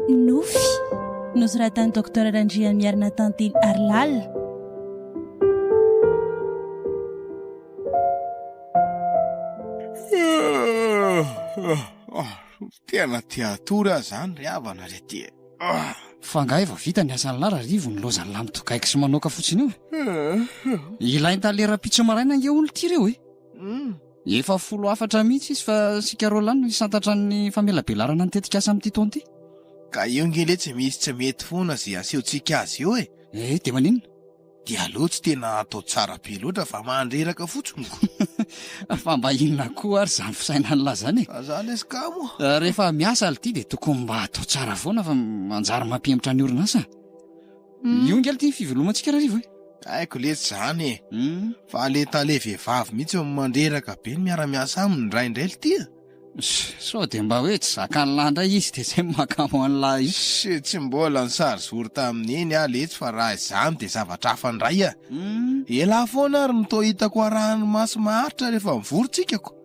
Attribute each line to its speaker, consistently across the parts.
Speaker 1: Nofy, nosoratan'i Docteur Randriamiarina Tantely Harilala.
Speaker 2: Tena te hatory aho zany ry havana ry aty e.
Speaker 3: Fa angaha efa vita ny asan'lah Rarivo ny laozan'lah mitogaigy sy manoaka fotsiny io? Ilain tale rahampitso maraina ange hono ity reo e! Efa folo hafatra mihitsy izy fa isika roa lahy no hisantatra ny famelabelarana ny tetikasa amin'ity taona ity.
Speaker 2: Ka io nge letsy misy tsy mety foana ze asehontsika azy eo e!
Speaker 3: Eh, dia maninona?
Speaker 2: Dia aleo tsy tena atao tsara be loatra fa mandreraka fotsiny ko.
Speaker 3: Fa mba inona koa ary izany fisainan'lah izany e?
Speaker 2: Fa za lesy kamo.
Speaker 3: Rehefa miasa lty dia tokony mba atao tsara foana fa manjary mampihemotra ny orinasa. Io nge lty ny fivelomantsika Rarivo e.
Speaker 2: Haiko letsy izany e. Fa le tale vehivavy mihitsy no mandreraka be ny miara-miasa aminy indraindray lty a.
Speaker 3: Sao dia mba hoe tsy zakan'lah indray izy dia izay no mahakamo an'lah io.
Speaker 2: Sy tsy mbola nisary-zory tamin'iny aho letsy fa raha izany dia zavatra hafa indray a. Elah foana ary no toa hitako arahan'ny maso maharitra rehefa mivory tsika ko.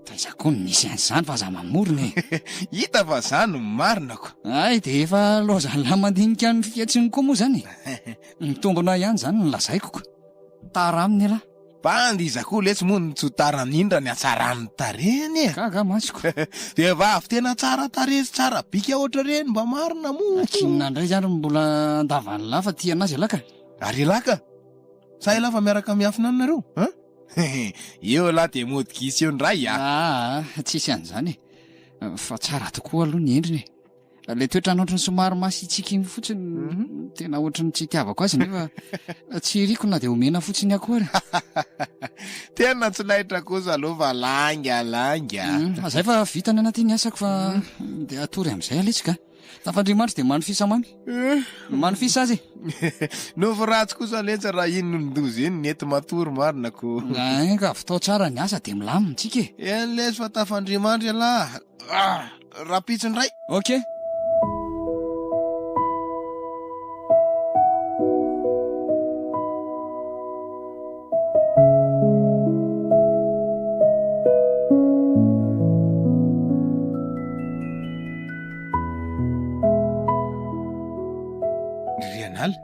Speaker 3: Taiza koa no nisy an'izany fa aza mamorona e.
Speaker 2: Hita fa izany no marina ko.
Speaker 3: Hay dia efa laozan'lah mandinika ny fihetsiny koa moa izany e. Mitombina ihany izany ny lazaiko ko. Tara aminy elah.
Speaker 2: Bandy iza koa letsy moa no tsy ho tara amin'iny raha ny hatsaran'ny tarehiny e!
Speaker 3: Gaga masoko.
Speaker 2: Vehivavy tena tsara tarehy sy tsara bika ohatr'ireny mba marina moa.
Speaker 3: Akinina indray izany mbola andavan'lah fa tia anazy ialahy ka.
Speaker 2: Ary ialahy ka? Sa ialahy fa miaraka miafina any nareo an? Eo ialahy dia mody gisa eo indray a!
Speaker 3: Aa, tsisy an'izany e! Fa tsara tokoa aloha ny endriny e! Ilay toetrany ohatran'ny somary masiatsiaka iny fotsiny mhm. tena ohatran'ny tsy itiavako azy nefa tsy iriko na dia omena fotsiny akory.
Speaker 2: Tena tsy laitra kosa aloha fa lainga lainga.
Speaker 3: Mm, zay fa vita ny anaty ny asako fa mm. dia atory amin'izay aletsy ka. Tafandriamandry dia manofisa mamy. Eh. Manofisa azy.
Speaker 2: Nofy ratsy kosa letsy raha iny no ndoza iny nety matory marina ko.
Speaker 3: Enga vitao tsara ny asa dia milamina tsika e.
Speaker 2: Eny lesy fa tafandriamandry ialahy. Ah! Rahampitso indray.
Speaker 3: Ok.
Speaker 2: Rianala,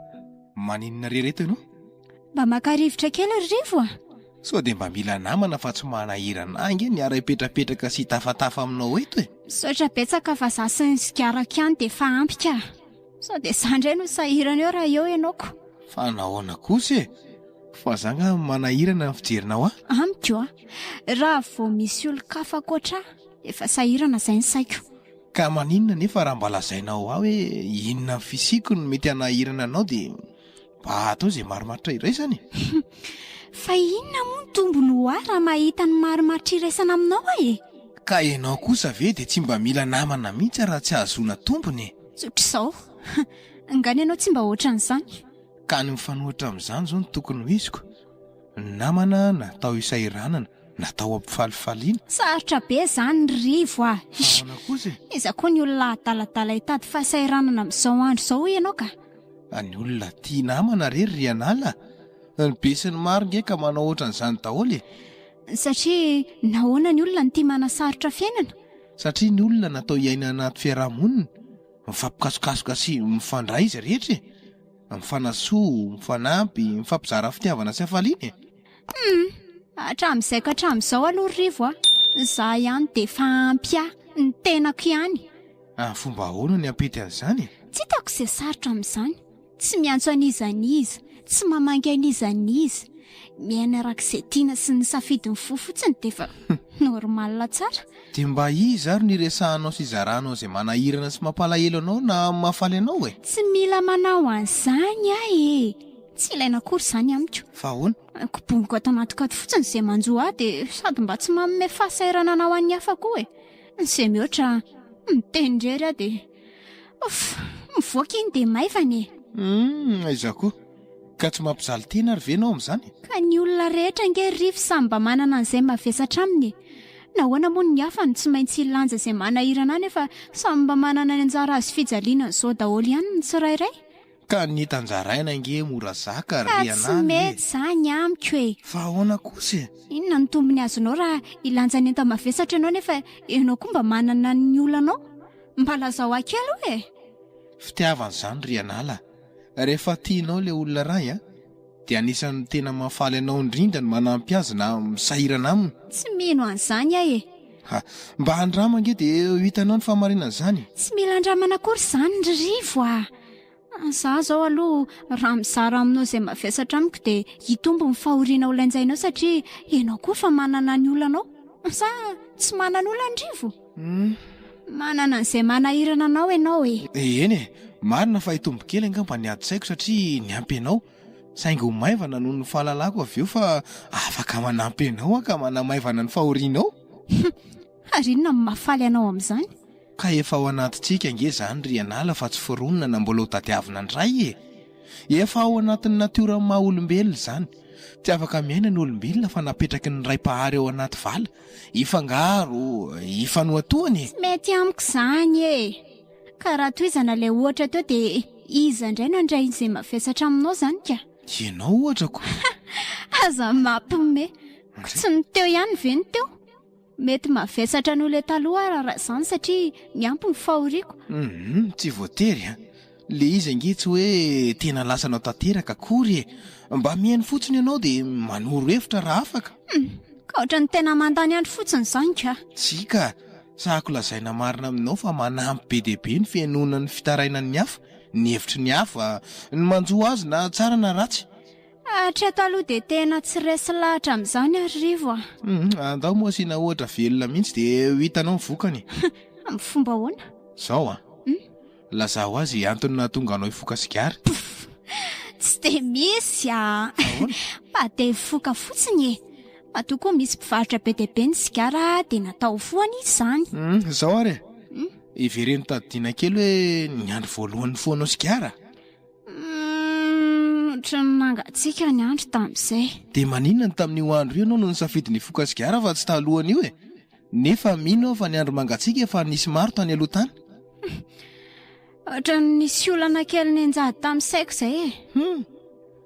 Speaker 2: maninona re reto ianao?
Speaker 4: Mba maka rivotra kely ry Rivo a!
Speaker 2: Sao dia mba mila namana fa tsy manahirana ahy ange ny hiara-hipetrapetraka sy hitafatafa aminao eto e!
Speaker 4: Misaotra betsaka fa za sy ny sigarako ihany dia efa ampy ka! Sao dia za indray no sahirana eo raha eo ianao ko!
Speaker 2: Fa nahoana kosa e? Fa za nga manahirana ny fijerinao ahy?
Speaker 4: Amiko a! Raha vao misy olon-kafa ankoatra ahy efa sahirana izay ny saiko.
Speaker 2: Ka maninona nefa raha mba lazainao ahy hoe inona amin'ny fisiako no mety hanahirana anao dia Mba atao izay marimaritra iraisana e!
Speaker 4: Fa inona moa ny tombony ho ahy raha mahita ny marimaritra iraisana aminao aho e?
Speaker 2: Ka ianao kosa ve dia tsy mba mila namana mihitsy raha tsy ahazoana tombony e?
Speaker 4: Tsotr'izao. Ngah ny anao tsy mba ohatran'izany?
Speaker 2: Ka ny mifanohitra amin'izany izao no tokony ho iziko. Ny namana natao hisahiranana, natao hampifalifaliana.
Speaker 4: Sarotra be izany ry Rivo a!
Speaker 2: Fa ahoana kosa e?
Speaker 4: Iza koa ny olona adaladala hitady fahasahiranana amin'izao andro izao hoy ianao ka?
Speaker 2: Ny olona tia namana re ry Rianala a! Ny be sy ny maro nge ka manao ohatran'izany daholo e!
Speaker 4: Satria nahoana ny olona no tia manasarotra fiainana?
Speaker 2: Satria ny olona natao hiaina anaty fiaraha-monina, mifampikasokasoka sy mifandray izy rehetra e! Mifanasoa, mifanampy, mifampizara fitiavana sy hafaliana e!
Speaker 4: Hum! Hatramin'izay ka hatramin'izao aloha ry Rivo a! Za ihany dia efa ampy ahy, ny tenako ihany.
Speaker 2: Amin'ny fomba ahoana ny hampety an'izany e?
Speaker 4: Tsy hitako izay sarotra amin'izany. Tsy miantso an'iza n'iza, tsy mamangy an'iza n'iza. Miaina araka izay tiana sy ny safidin'ny fo fotsiny dia efa normal tsara.
Speaker 2: Dia mba iza ary no iresahanao sy izaranao izay manahirana sy mampalahelo anao na mahafaly anao e?
Speaker 4: Tsy mila manao an'izany aho e! Tsy ilaina akory izany amiko.
Speaker 2: Fa ahoana?
Speaker 4: Koboniko ato anatiko ato fotsiny izay manjo ahy dia sady mba tsy manome fahasahiranana ho an'ny hafa koa e! Izay mihoatra miteny irery aho dia Ouf! Mivoaka iny dia maivana e!
Speaker 2: Humm, aiza koa? Ka tsy mampijaly tena ary ve ianao amin'izany?
Speaker 4: Ka ny olona rehetra ange ry Rivo samy mba manana an'izay mavesatra aminy e! Nahoana moa ny hafa no tsy maintsy hilanja izay manahirana ahy nefa samy mba manana ny anjara hazo fijaliana an'izao daholo ihany ny tsirairay?
Speaker 2: Ka ny tanjaraina ange mora zaka
Speaker 4: Ka
Speaker 2: ry
Speaker 4: tsy
Speaker 2: anala e.
Speaker 4: mety izany amiko e.
Speaker 2: Fa ahoana kosa e?
Speaker 4: Inona no tombony azonao raha hilanja ny enta-mavesatra ianao nefa ianao koa mba manana ny olanao? Mba lazao ahy kely aloha e!
Speaker 2: Fitiavana izany ry anala. Rehefa tianao ilay olona iray an, dia anisan'ny tena mahafaly anao indrindra ny manampy azy na misahirana aminy.
Speaker 4: Tsy mino an'izany aho e!
Speaker 2: Ha, mba andramo ange dia ho hitanao ny fahamarinan'izany e!
Speaker 4: Tsy mila andramana akory izany ry Rivo a! Za zao aloha raha mizara aminao izay mavesatra amiko dia hitombo ny fahoriana ho lainjainao satria ianao koa efa manana ny olanao. Sa tsy manana olana Rivo? Manana an'izay manahirana anao ianao e!
Speaker 2: Eny e, marina fa hitombo kely angamba ny adi-tsaiko satria niampy anao, saingy ho maivana noho ny fahalalako avy eo fa afaka manampy anao aho ka manamaivana ny fahorianao.
Speaker 4: Ary inona no mahafaly anao amin'izany?
Speaker 2: Ka efa ao anatintsika ange izany ry Anala fa tsy foronina na mbola ho tadiavina indray e! Efa ao anatin'ny natioran'ny maha olombelona izany. Tsy afaka miaina ny olombelona fa napetraky ny Ray Mpahary ao anaty vala, hifangaro, hifanohatohana e!
Speaker 4: Tsy mety amiko izany e! Ka raha tohizana ilay ohatra teo dia iza indray no handray izay mavesatra aminao izany ka?
Speaker 2: Ianao ohatra ko!
Speaker 4: Aza mampime! Ko tsy ny teo ihany ve ny teo? Mety mavesatra noho ilay taloha ary raha izany satria miampy ny fahoriako.
Speaker 2: Hum, tsy voatery an! Le izy ange tsy hoe tena lasanao tanteraka akory e! Mba mihaino fotsiny ianao dia manoro hevitra raha afaka.
Speaker 4: Hum, ka ohatran'ny tena mandany andro fotsiny izany ka!
Speaker 2: Tsia ka! Sahako lazaina marina aminao fa manampy be dia be ny fihainoana ny fitarainan'ny hafa, ny hevitry ny hafa, ny manjo azy na tsara na ratsy.
Speaker 4: Hatreto aloha dia tena tsy resy lahatra amin'izany aho ry Rivo a!
Speaker 2: Hum, andao moa asiana ohatra velona mihitsy dia ho hitanao ny vokany e!
Speaker 4: Amin'ny fomba ahoana?
Speaker 2: Izao an! Lazao azy antony nahatonga anao hifoka sigara.
Speaker 4: Pff! Tsy dia misy a!
Speaker 2: Ahoana?
Speaker 4: Mba te hifoka fotsiny e! Matoa koa misy mpivarotra be dia be ny sigara dia natao ho fohana izy izany.
Speaker 2: Hum, izao ary e! Ivereno tadidiana kely hoe ny andro voalohany nifohanao sigara?
Speaker 4: Humm, ohatran'ny nangatsiaka ny andro tamin'izay.
Speaker 2: Dia maninona no tamin'io andro io ianao no nisafidy ny hifoka sigara fa tsy talohan'io e? Nefa mino aho fa ny andro mangatsiaka efa nisy maro tany aloha tany.
Speaker 4: Ohatran'ny nisy olana kely nianjady tamin'ny saiko izay e.
Speaker 2: Humm.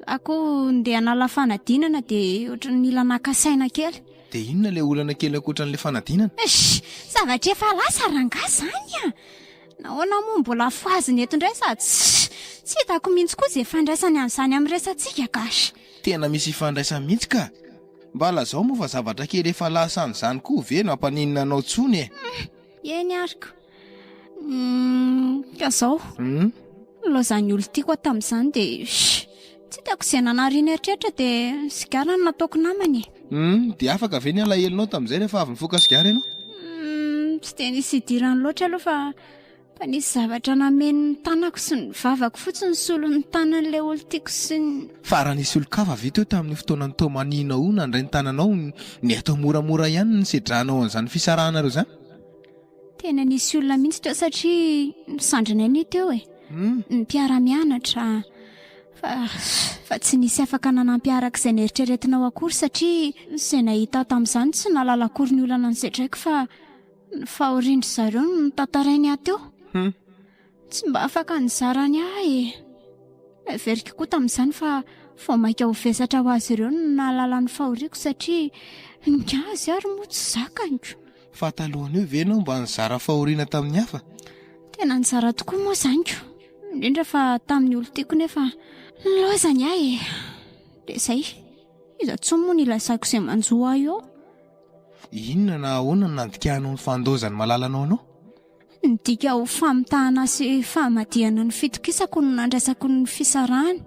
Speaker 4: Za koa ndeha hanala fanadinana dia ohatran'ny nila naka saina kely.
Speaker 2: Dia inona ilay olana kely ankoatran'ilay fanadinana?
Speaker 4: Eish! Zavatra efa lasa rangahy izany a! Nahoana moa mbola fohazina eto indray sady tsy hitako mihitsy koa izay ifandraisany an'izany amin'ny resatsika gasy.
Speaker 2: Tena misy ifandraisany mihitsy ka! Mba lazao moa fa zavatra kely efa lasa an'izany koa ve no hampaninona anao tsony e!
Speaker 4: Eny ary ko. Ka zao. Nilaozan'ny olon-tiako aho tamin'izany dia tsy hitako izay nanariany eritreritra dia sigara no nataoko namana e.
Speaker 2: Dia afaka ve ny alahelonao tamin'izay rehefa avy nifoka sigara ianao?
Speaker 4: Tsy dia nisy idirany loatra aloha fa fa nisy zavatra nameno ny tanako sy ny vavako fotsiny solon'ny tanan'ilay olon-tiako sy ny.
Speaker 2: Fa raha nisy olon-kafa ve teo tamin'io fotoana nitaomaninao io nandray ny tananao, ny atao moramora ihany no nisedranao an'izany fisarahanareo izany?
Speaker 4: Tena nisy olona mihitsy teo satria ny sandrinay anie teo e. Ny mpiara-mianatra. Fa fa tsy nisy afaka nanampy araka izay neritreretinao akory satria izay nahita ahy tamin'izany tsy nahalala akory ny olana nosedraiko fa ny fahorian-dry zareo no notantarainy ahy teo. Tsy mba afaka nizara ny ahy e. Heveriko koa tamin'izany fa vao mainka ho vesatra ho azy ireo ny nahalala ny fahoriako satria ny azy ary moa tsy zakaniko.
Speaker 2: Fa talohan'io ve ianao mba nizara fahoriana tamin'ny hafa?
Speaker 4: Tena nizara tokoa moa izany ko. Indrindra fa tamin'ny olon-tiako nefa nilaozany ahy e. Dia izay. Iza intsony moa no ilazako izay manjo ahy eo?
Speaker 2: Inona na ahoana no nandikanao ny fandaozan'ny malalanao anao?
Speaker 4: Nidika ho famitahana sy famadihana ny fitokisako no nandraisako ny fisarahana,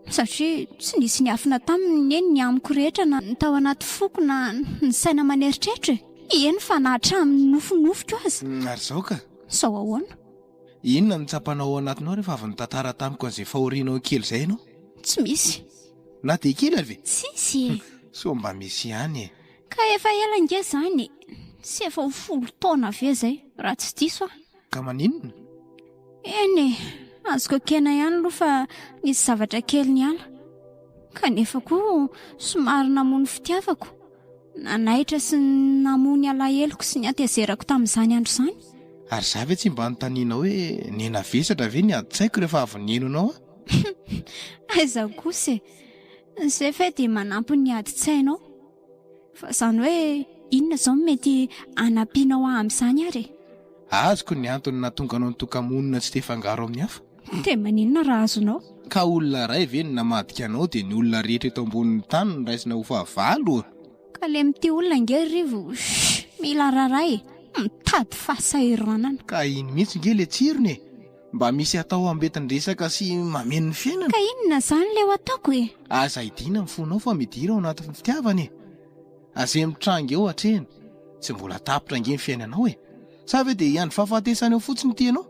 Speaker 4: satria tsy nisy niafina taminy ny eny ny amiko rehetra na ny tao anaty foko na ny saina aman'eritreritra e! Eny fa na hatramin'ny nofinofiko aza.
Speaker 2: Ary izao ka?
Speaker 4: Izao ahoana?
Speaker 2: Inona no tsapanao ao anatinao rehefa avy nitantara tamiko an'izay fahorianao kely izay ianao?
Speaker 4: Tsy misy.
Speaker 2: Na dia kely ary ve?
Speaker 4: Tsisy e!
Speaker 2: Sao mba misy ihany e!
Speaker 4: Ka efa ela ange izany e! Tsy efa ho folo taona ve izay, raha tsy diso aho.
Speaker 2: Ka maninona?
Speaker 4: Eny e, azoko ekena ihany aloha fa nisy zavatra kely niala. Kanefa koa somary namono fitiavako. Nanaitra sy namoha ny alaheloko sy ny hatezerako tamin'izany andro izany.
Speaker 2: Ary izaho ve tsy mba anontanianao hoe niha-navesatra ve ny adin-tsaiko rehefa avy nihaino anao aho?
Speaker 4: Aiza kosa e! Izay ve dia manampy ny adin-tsainao? Fa izany hoe inona izao no mety hanampianao ahy amin'izany ary e?
Speaker 2: Azoko ny antony nahatonga anao nitoka-monina tsy te hifangaro amin'ny hafa.
Speaker 4: Dia maninona raha azonao?
Speaker 2: Ka olona iray ve no namadika anao dia ny olona rehetra eto ambonin'ny tany no raisina ho fahavalo?
Speaker 4: Ka le mitia olona ange ry Rivo shh mila raharaha e! Mitady fahasahiranana.
Speaker 2: Ka iny mihitsy nge le tsirony e! Mba misy atao ambetin-dresaka sy mameno ny fiainana.
Speaker 4: Ka inona izany le ho ataoko e?
Speaker 2: Aza idina ny fonao fa midira ao anatin'ny fitiavana e! Aze mitranga eo hatrehina. Tsy mbola tapitra ange ny fiainanao e! Sa ve dia hiandry fahafatesana eo fotsiny ity ianao?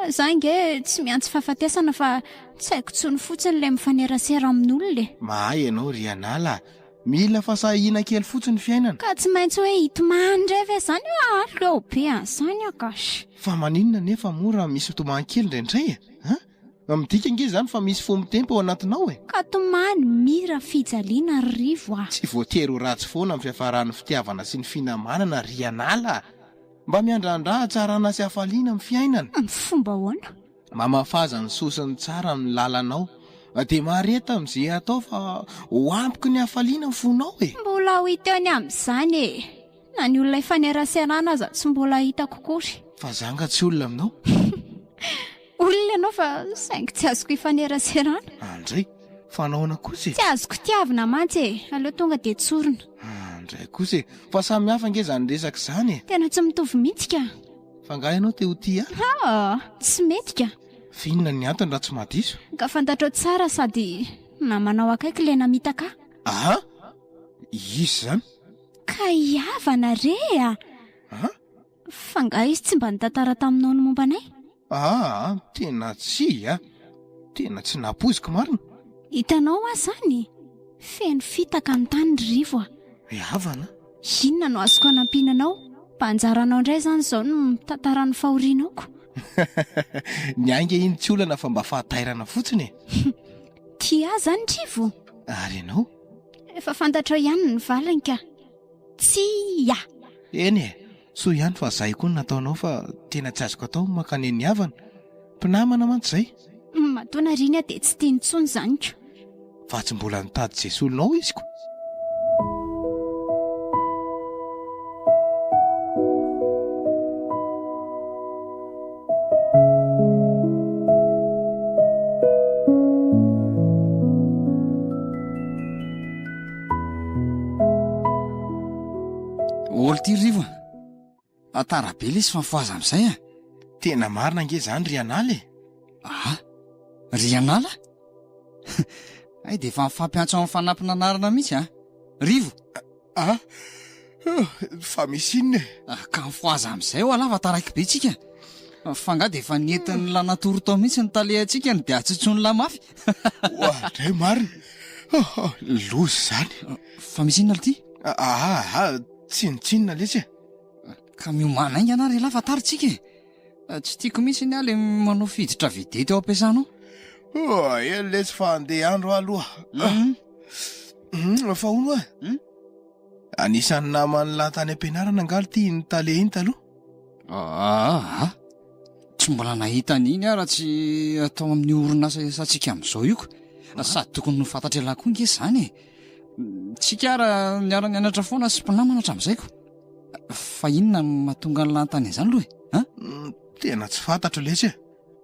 Speaker 4: Za ange tsy miantso fahafatesana fa tsy haiko tsony fotsiny le mifanerasera amin'olona e.
Speaker 2: Mahay ianao ry Anala a! Mila fasahiana kely fotsiny ny fiainana.
Speaker 4: Ka tsy maintsy hoe hitomany indray ve zany ah leo be an'izany aho ka.
Speaker 2: Fa maninona nefa moa raha misy tomany kely indraindray e? An? Midika ange izany fa misy fo mitempo ao anatinao e!
Speaker 4: Ka tomany mira fijaliana ry Rivo a!
Speaker 2: Tsy voatery ho ratsy foana ny fiafaran'ny fitiavana sy ny finamanana ry Anala a! Mba miandrandrà hatsarana sy hafaliana amin'ny fiainana.
Speaker 4: Amin'ny fomba ahoana?
Speaker 2: Mamafaza ny soa sy ny tsara amin'ny lalanao. Dia mahareta amin'izay atao fa ho ampoky ny hafaliana ny fonao e!
Speaker 4: Mbola ho hita eo ny amin'izany e! Na ny olona ifaneraserana aza tsy mbola hitako akory.
Speaker 2: Fa za nga tsy olona aminao?
Speaker 4: Olona ianao fa saingy tsy azoko ifaneraserana.
Speaker 2: Andray! Fa nahoana kosa e?
Speaker 4: Tsy azoko tiavina mantsy e! Aleo tonga dia tsorina.
Speaker 2: Andray kosa e! Fa samy hafa ange izany resaka izany e!
Speaker 4: Tena tsy mitovy mihitsy ka!
Speaker 2: Fa angaha ianao te ho tia ahy?
Speaker 4: Haa! Tsy mety ka!
Speaker 2: F'inona ny antony raha tsy mahadiso?
Speaker 4: Ka fantatrao tsara sady namanao akaiky ilay namitaka ahy.
Speaker 2: Aha! Iza izany?
Speaker 4: Ka hihavana re a!
Speaker 2: An?
Speaker 4: Fa angaha izy tsy mba nitantara taminao ny momba anay?
Speaker 2: Aa, tena tsia a! Tena tsy nampoiziko marina.
Speaker 4: Hitanao hoa izany? Feno fitaka ny tany ry Rivo a!
Speaker 2: Hihavana?
Speaker 4: Inona no azoko anampiana anao? Mba anjaranao indray izany izao no mitantara ny fahorianao ko.
Speaker 2: Ny ahy ange iny tsy olana fa mba fahatairana fotsiny e!
Speaker 4: Tia ahy izany Rivo?
Speaker 2: Ary ianao?
Speaker 4: Efa fantatrao ihany ny valiny ka. Tsia!
Speaker 2: Eny e, soa ihany fa zay koa no nataonao fa tena tsy azoko atao ny mankany an'i havana. Mpinamana mantsy zay.
Speaker 4: Matoa nariany aho dia tsy tiany intsony izany ko.
Speaker 2: Fa tsy mbola nitady izay solonao izy ko.
Speaker 3: Ol ty Rivo a! Tara be lesy fa mifohaza amin'izay a!
Speaker 2: Tena marina ange izany ry Anala e!
Speaker 3: Ah! Ry Anala? Hay dia efa mifampiantso amin'ny fanampin'anarana mihitsy a! Rivo!
Speaker 2: Ah! Fa misy inona e?
Speaker 3: Ah, ka mifohaza amin'izay ho'a lava taraiky be tsika. Fa nga dia efa nentin'ny la natory tao mihitsy ny talehantsika no dia atsitsoin'ny la mafy.
Speaker 2: Oadray marina. Oh, loza izany.
Speaker 3: Fa misy inona lty?
Speaker 2: Ah, ah, tsinontsinona lesy e.
Speaker 3: Ka miomàna haingana ary elah fa tara tsika e. Tsy tiako mihitsy ny ahy le manao fiditra vedety ao am-piasana ao.
Speaker 2: Oh, eny lesy fa andeha andro aho aloha. Mm. Mm, fa hono ah.
Speaker 3: Mm?
Speaker 2: Anisan'ny naman'ny lahy tany am-pianarana angaha ity iny tale iny taloha?
Speaker 3: Ah, ah. Tsy mbola nahita an'iny aho raha tsy atao amin'ny orinasa iasantsika amin'izao io ko. Sady tokony ho fantatr'ialahy koa nge izany e. Tsika ara niara-nianatra foana sy mpinamana hatramin'izay ko. Fa inona no mahatonga an'i Lantany an'izany aloha e? An?
Speaker 2: Mm, tena tsy fantatro lesy e.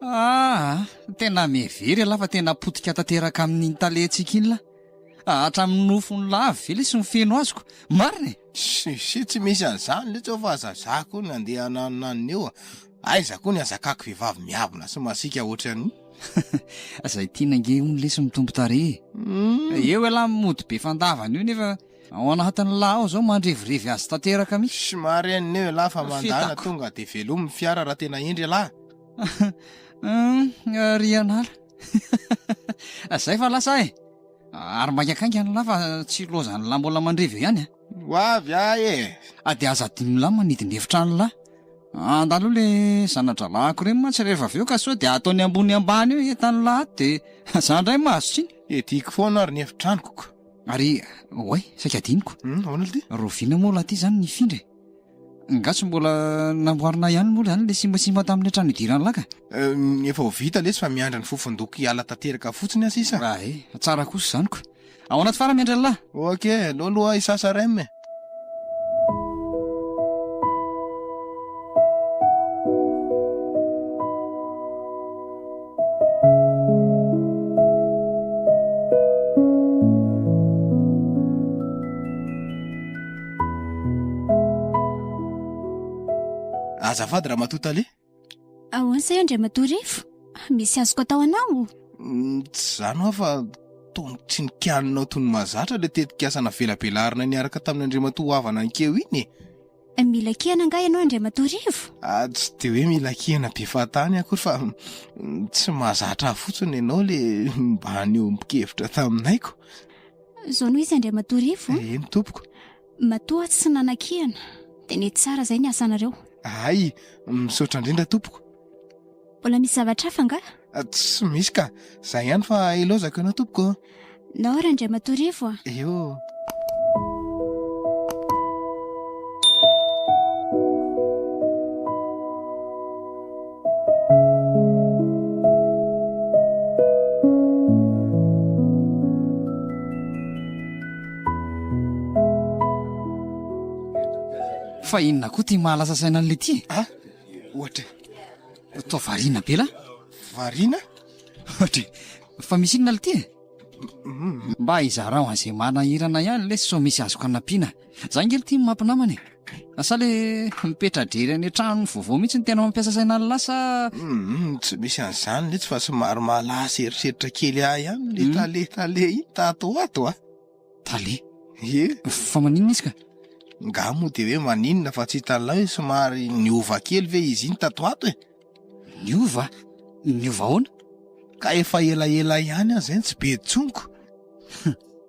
Speaker 3: Ah, tena mihevery ialahy fa tena potika tanteraka amin'iny talentsika iny lahy. Ah, hatramin'ny nofon'ny lahy ve lesy no feno azoko? Marina e?
Speaker 2: Si, si, tsy misy an'izany lesy eo fa aza za koa no andeha hananonanona eo a. Aiza koa ny hazakako vehivavy miavona sy masiaka ohatran'ny.
Speaker 3: Izay tiana ange hono lesy mitombo tarehy e.
Speaker 2: Mm.
Speaker 3: Eo ialahy mody be fandavana io nefa Ao anatin'ny lahy ao zao mandrevirevy azy tanteraka mihitsy.
Speaker 2: Somary enina eo ialahy fa mandana
Speaker 3: Fitako.
Speaker 2: tonga de velomy ny fiara raha tena hendry ialahy.
Speaker 3: Hum, ry anala. Zay fa lasa e. Ary maika kaingana lahy fa tsy lozan'ny lahy mbola mandrevy eo ihany a.
Speaker 2: Ho avy ahy e.
Speaker 3: Ah, dia aza adinon'ny lahy manidy ny efitrano lahy. Andalo le zana-dralahiko ireny mantsy rehefa avy eo ka sao dia ataony ambony ambany eo entan'ny lahy ato dia za indray mahazo tsiny.
Speaker 2: Ediko foana ary ny efitranoko ko.
Speaker 3: Ary oay, saika adinoko.
Speaker 2: Hum, ahoana lty?
Speaker 3: Rahoviana moa lahy ty zany nifindra e? Nga tsy mbola namboarina ihany moa izany ilay simbasimba tamin'ilay trano idiran'ny ka?
Speaker 2: Efa ho vita lesy fa miandry ny fofon-doko hiala tanteraka fotsiny aho sisa.
Speaker 3: Ay, tsara kosa izany ko. Ao anaty fara miandry an'lah.
Speaker 2: Ok, aleo aloha hisasa rem e. Azafady Ramatoa Tale.
Speaker 4: Ahoana izay Andriamatoa Rivo? Misy azoko atao anao?
Speaker 2: Mm, tsy izany hoa fa toa tsy nikianinao toy ny mahazatra ilay tetikasa navelabelarina niaraka tamin'ny Andriamatoa Havana ankeo iny e.
Speaker 4: Mila kihana angaha ianao Andriamatoa Rivo?
Speaker 2: Ah, tsy dia hoe mila kihana be fahatany akory fa mm, tsy mahazatra ahy fotsiny ianao le mba niombon-kevitra taminay ko.
Speaker 4: Izao no izy Andriamatoa Rivo.
Speaker 2: Eny tompoko.
Speaker 4: Matoa tsy nanakihana dia nety tsara izay ny asanareo.
Speaker 2: Hay, misaotra indrindra tompoko.
Speaker 4: Mbola misy zavatra hafa angaha?
Speaker 2: Ah, tsy misy ka, izay ihany fa ilaozako ianao tompoko.
Speaker 4: Nao Randriamatoa Rivo a.
Speaker 2: Eo.
Speaker 3: Fa inona koa ty mahalasa saina an'le ty e?
Speaker 2: Ah, ohatra.
Speaker 3: Toa variana be lah.
Speaker 2: Variana?
Speaker 3: Ohatra. Fa misy inona le ty e? Mba izarao an'izay manahirana ihany lesy sao misy azoko anampiana. Za nge ity mampinamana e. Sa le mipetra-drery any an-trano vaovao mihitsy no tena mampiasa saina an'lah sa.
Speaker 2: Humm tsy misy an'izany letsy fa somary mahalasa eritreritra kely ahy ihany le tale tale iny tato ho ato a.
Speaker 3: Tale?
Speaker 2: Ie.
Speaker 3: Fa maninona izy ka?
Speaker 2: Nga moa de hoe maninona fa tsy hitan'lah hoe somary niova kely ve izy iny tato ho ato e?
Speaker 3: Niova? Niova ahoana?
Speaker 2: Ka efa elaela ihany aho zay no tsy be intsony ko.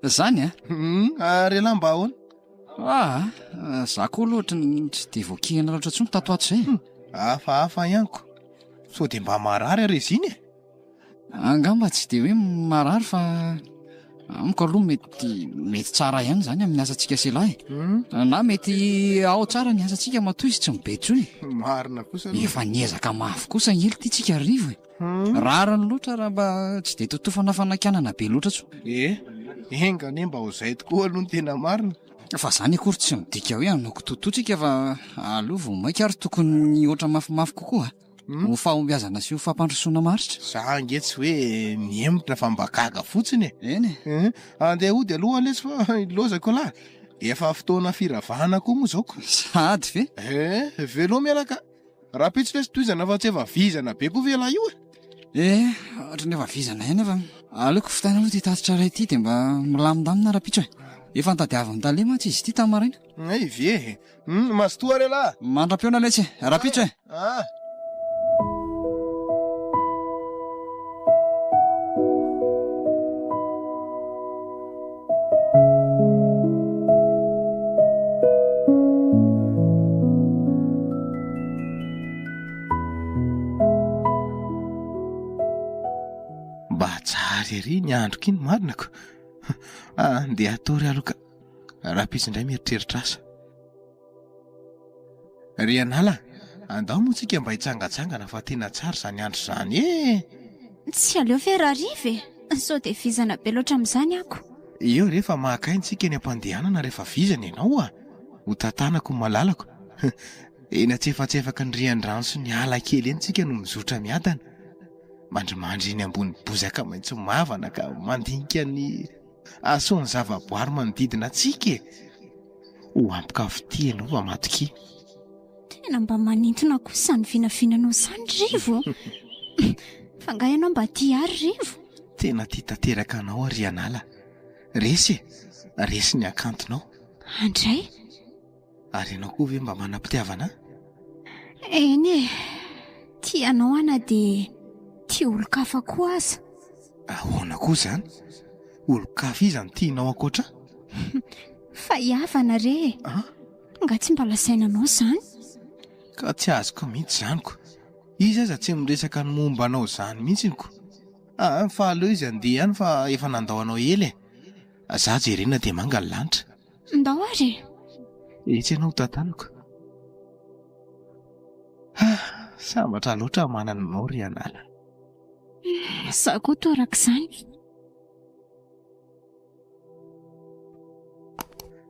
Speaker 3: Zany a?
Speaker 2: Humm ary elah mba ahoana?
Speaker 3: Ah, za koa aloha ohatran'ny tsy dia voakihana loatra intsony tato ato izay.
Speaker 2: Hum, hafahafa ihany ko. Sao dia mba marary ary izy iny e?
Speaker 3: Angamba tsy dia hoe marary fa amiko aloha mety mety tsara ihany izany amin'ny asantsika sy ialahy e.
Speaker 2: Hmm.
Speaker 3: Na mety ao tsara ny asantsika matoa izy tsy mibe intsony.
Speaker 2: Marina kosa aloha.
Speaker 3: Efa niezaka mafy kosa ange ity tsika Rivo e.
Speaker 2: Hmm.
Speaker 3: Rariny loatra raha mba tsy dia totofana fanakianana be loatra intsony.
Speaker 2: Eh, enga anie mba ho izay tokoa aloha ny tena marina.
Speaker 3: Fa izany akory tsy midika hoe hanao kitoatoa tsika fa aloha vao mainka ary tokony hihoatra mafimafy kokoa.
Speaker 2: Hmm?
Speaker 3: Ho fahombiazana sy ho fampandrosoana maharitra.
Speaker 2: Za ange tsy hoe mihemotra fa mba gaga fotsiny e.
Speaker 3: Eny e.
Speaker 2: Eh, andeha hody aloha lesy fa ilozako lahy. Efa fotoana firavahana koa moa izao ko.
Speaker 3: Sahady ve?
Speaker 2: Eh, veloma ialahy ka. Rahampitso lesy tohizana fa tsy efa vizana be koa ve ialahy io e?
Speaker 3: Eh, ohatran'ny efa vizana ihany nefa aleoko vitaina aloha ity tatitra iray ity dia mba milamindamina rahampitso e. Efa nitadiavin'i Tale mantsy izy ity tamin'ny maraina.
Speaker 2: Hay ve e. Hum, mazotoa ary ialahy.
Speaker 3: Mandra-pihaona letsy e. Rahampitso e.
Speaker 2: Ah. Mba tsara ery ny androko iny marina ko. Ah, ndeha hatory aloha ka. Rahampitso indray mieritreritra asa. Ry anala, andao moa tsika mba hitsangatsangana fa tena tsara izany andro izany e!
Speaker 4: Tsy aleo ve rahariva e? Sao dia vizana be loatra amin'izany ako.
Speaker 2: Eo re fa maka aina tsika eny am-pandehanana rehefa vizana ianao a! Ho tantanako ny malalako. Eny antsefatsefaky ny rian-drano sy ny ala kely eny tsika no mizotra miadana. Mandrimandry eny ambony bozaka maitso mavana ka mandinika ny hasoan'ny zavaboary manodidina antsika e! Ho ampy fitia ianao fa matokia.
Speaker 4: Tena mba manintona kosa izany vinavinanao izany Rivo. Fa angaha ianao mba tia ahy ry Rivo?
Speaker 2: Tena tia tanteraka anao aho ry Anala. Resy e! Resy ny hakantonao.
Speaker 4: Andray.
Speaker 2: Ary ianao koa ve mba manam-pitiavana ahy?
Speaker 4: Eny e! Tia anao aho na dia tia olon-kafa koa aza.
Speaker 2: Ahoana koa izany? Olon-kafa iza no tianao ankoatra ahy?
Speaker 4: Fa hihavana re e! Nga tsy mba lazaina anao izany?
Speaker 2: Ka tsy azoko mihitsy izany ko! Izy aza tsy miresaka ny momba anao izany mihitsy ko! Aa fa aleo izy handeha ihany fa efa nandao anao ela e! Za jerena dia manga ny lanitra.
Speaker 4: Ndao ary e!
Speaker 2: Etsy ianao ho tantanako. Ah, sambatra loatra manana anao ry Anala.
Speaker 4: Izaho koa torak'izany.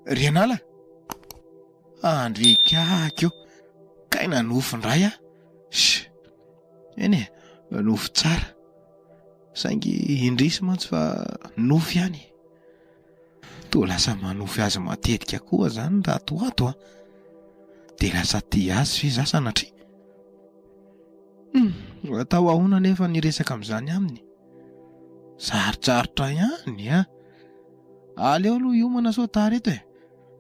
Speaker 2: Ry Anala! Andrikako! Kay nanofy indray aho. Sh! Eny e, nofy tsara. Saingy indrisy mantsy fa nofy ihany. Toa lasa manofy azy matetika koa zany raha ato ho ato a. Dia lasa tia azy ve za sanatria? Hum, atao ahoana anefa ny resaka amin'izany aminy? Sarotsarotra ihany a. Aleo aloha hiomana sao tara eto e.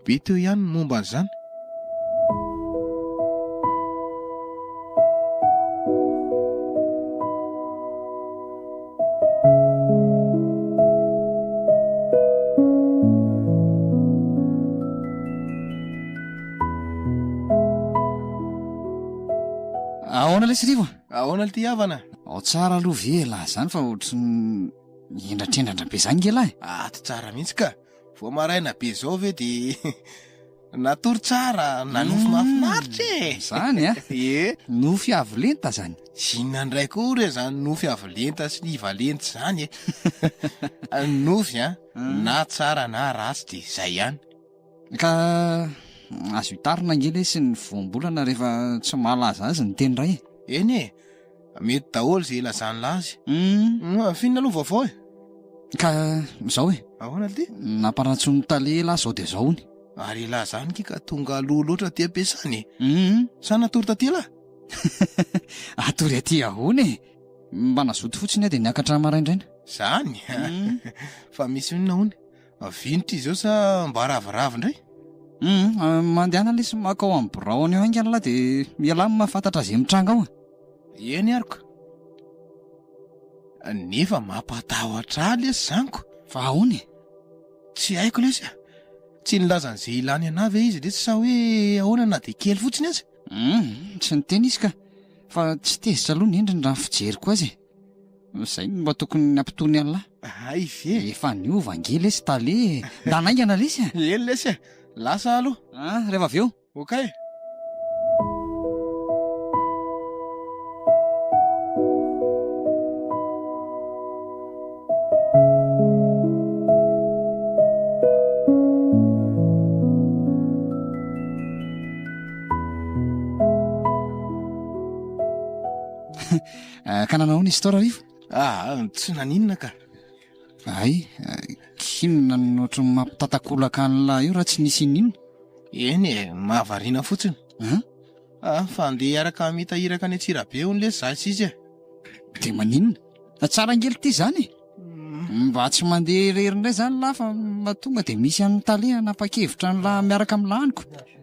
Speaker 2: Be teo ihany ny momba an'izany.
Speaker 3: Ahoana lesy Rivo?
Speaker 2: Ahoana lty havana?
Speaker 3: Ao tsara aloha ve elah zany fa ohatry ny hendratrendratra be zany nge lahy?
Speaker 2: Ato tsara mihitsy ka. Vao maraina be zao ve de natory tsara, nanofy mahafinaritra e!
Speaker 3: Zany a!
Speaker 2: Ie.
Speaker 3: Nofy avo lenta zany.
Speaker 2: Inona indray koa re zany nofy avo lenta sy iva lenta zany e? Nofy an, na tsara na ratsy de zay ihany.
Speaker 3: Ka azo itarina ange lesy ny voambolana rehefa tsy mahalaza azy ny teny iray e.
Speaker 2: Eny e! Mety daholo izay ilazan'la azy. Finina aloha vaovao e!
Speaker 3: Ka izao e!
Speaker 2: Ahoana ity?
Speaker 3: Nampanantsoin'ny tale elah izao dia izao hono.
Speaker 2: Ary elah izany ki ka tonga aloha loatra aty am-piasana e! Sa natory taty elah?
Speaker 3: Hatory aty ahoana e! Mba nazoto fotsiny aho dia niakatra maraindraina.
Speaker 2: Izany? Fa misy inona hono? Vinitra izy eo sa mba raviravy indray?
Speaker 3: Hum, mandehana lesy maka ao amin'ny birao any haingana lah dia ialahy no mahafantatra izay mitranga ao.
Speaker 2: Eny ary ko. Nefa mampatahotra ahy lesy izany ko.
Speaker 3: Fa ahoana e?
Speaker 2: Tsy haiko lesy a. Tsy nilaza an'izay ilany anah ve izy lesy sa hoe ahoana na dia kely fotsiny aza?
Speaker 3: Hum, tsy niteny izy ka. Fa tsy tezitra aloha ny endriny raha ny fijeriko azy e. Zay no mba tokony hampitony an'lah.
Speaker 2: Hay ve?
Speaker 3: Efa niova ange lesy tale e. Ndana haingana lesy a.
Speaker 2: Eny lesy e. Lasa aloha.
Speaker 3: Ah, rehefa avy eo.
Speaker 2: Okay.
Speaker 3: Eh, ka nanao ahoana izy tao Rarivo?
Speaker 2: Ah, tsy naninona ka.
Speaker 3: Hay, eh, k'inona no ohatran'ny mampitatakolaka an'lah io raha tsy nisy ininona?
Speaker 2: Eny e, mahavariana fotsiny.
Speaker 3: Hein?
Speaker 2: Ah, fa andeha hiaraka hamita iraka any Antsirabe hono lesy za sy izy e.
Speaker 3: Dia maninona? Tsara ange ity izany e. Mba tsy mandeha irery indray izany lah fa mba tonga dia misy an'ny tale hanapa-kevitra an'lah miaraka amin'ny laniko.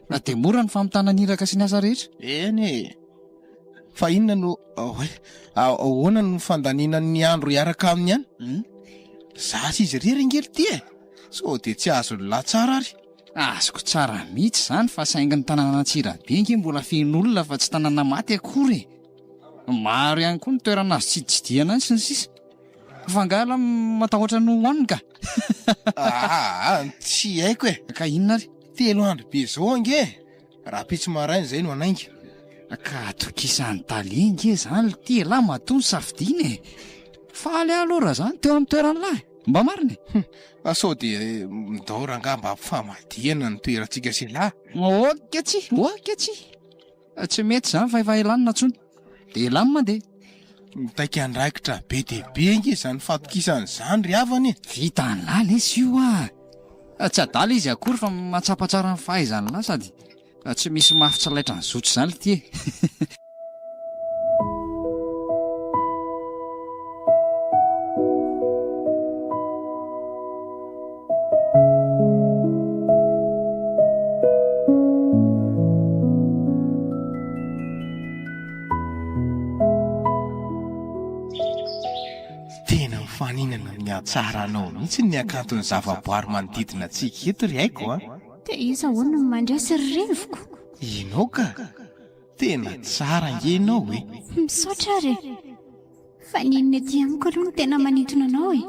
Speaker 3: Dia mora ny famitana ny iraka sy ny asa rehetra.
Speaker 2: Eny e. Fa inona no oay, ahoana no fandaniana ny andro hiaraka aminy any?
Speaker 3: Hmm?
Speaker 2: Za sy izy irery ange ry ty e! Sao dia tsy azon'ny lahy tsara ary?
Speaker 3: Azoko tsara mihitsy izany fa saingy ny tanànan'Antsirabe ange mbola feno olona fa tsy tanàna maty akory e! Maro ihany koa ny toerana azo tsiditsidihana any sy ny sisa. Fa angaha lah matahotra ny hohaniny ka?
Speaker 2: Aa, tsy haiko e!
Speaker 3: Ka inona ary?
Speaker 2: Telo andro be izao ange e! Rahampitso maraina izay no hanainga.
Speaker 3: Ka atokisan'i Tale nge zany lty elah matoa ny safidiana e! Faly aho aloha raha zany teo amin'ny toeran'lah e! Mba marina e!
Speaker 2: Hum, fa sao dia ndao rangahy mba ampifamadihana ny toerantsika sy elah?
Speaker 3: Ok tsia, ok tsia! Tsy mety izany fa efa elah no nantsoina. Dia elah no mandeha.
Speaker 2: Mitaky andraikitra be dia be ange izany fatokisana izany ry havana e!
Speaker 3: Vitan'lah lesy io ah! Tsy adala izy akory fa mahatsapa tsara ny fahaizan'lah sady tsy misy mafy tsy laitra ny zotra izany lty e!
Speaker 2: Tena mifaninana amin'ny hatsaranao mihitsy ny hakanton'ny zavaboary manodidina antsika eto ry Aiko a!
Speaker 4: Dia iza hono no mandresy ry revoko?
Speaker 2: Ianao ka! Tena tsara ange ianao e!
Speaker 4: Misaotra ary e! Fa ny inona ety amiko aloha no tena manintona anao e?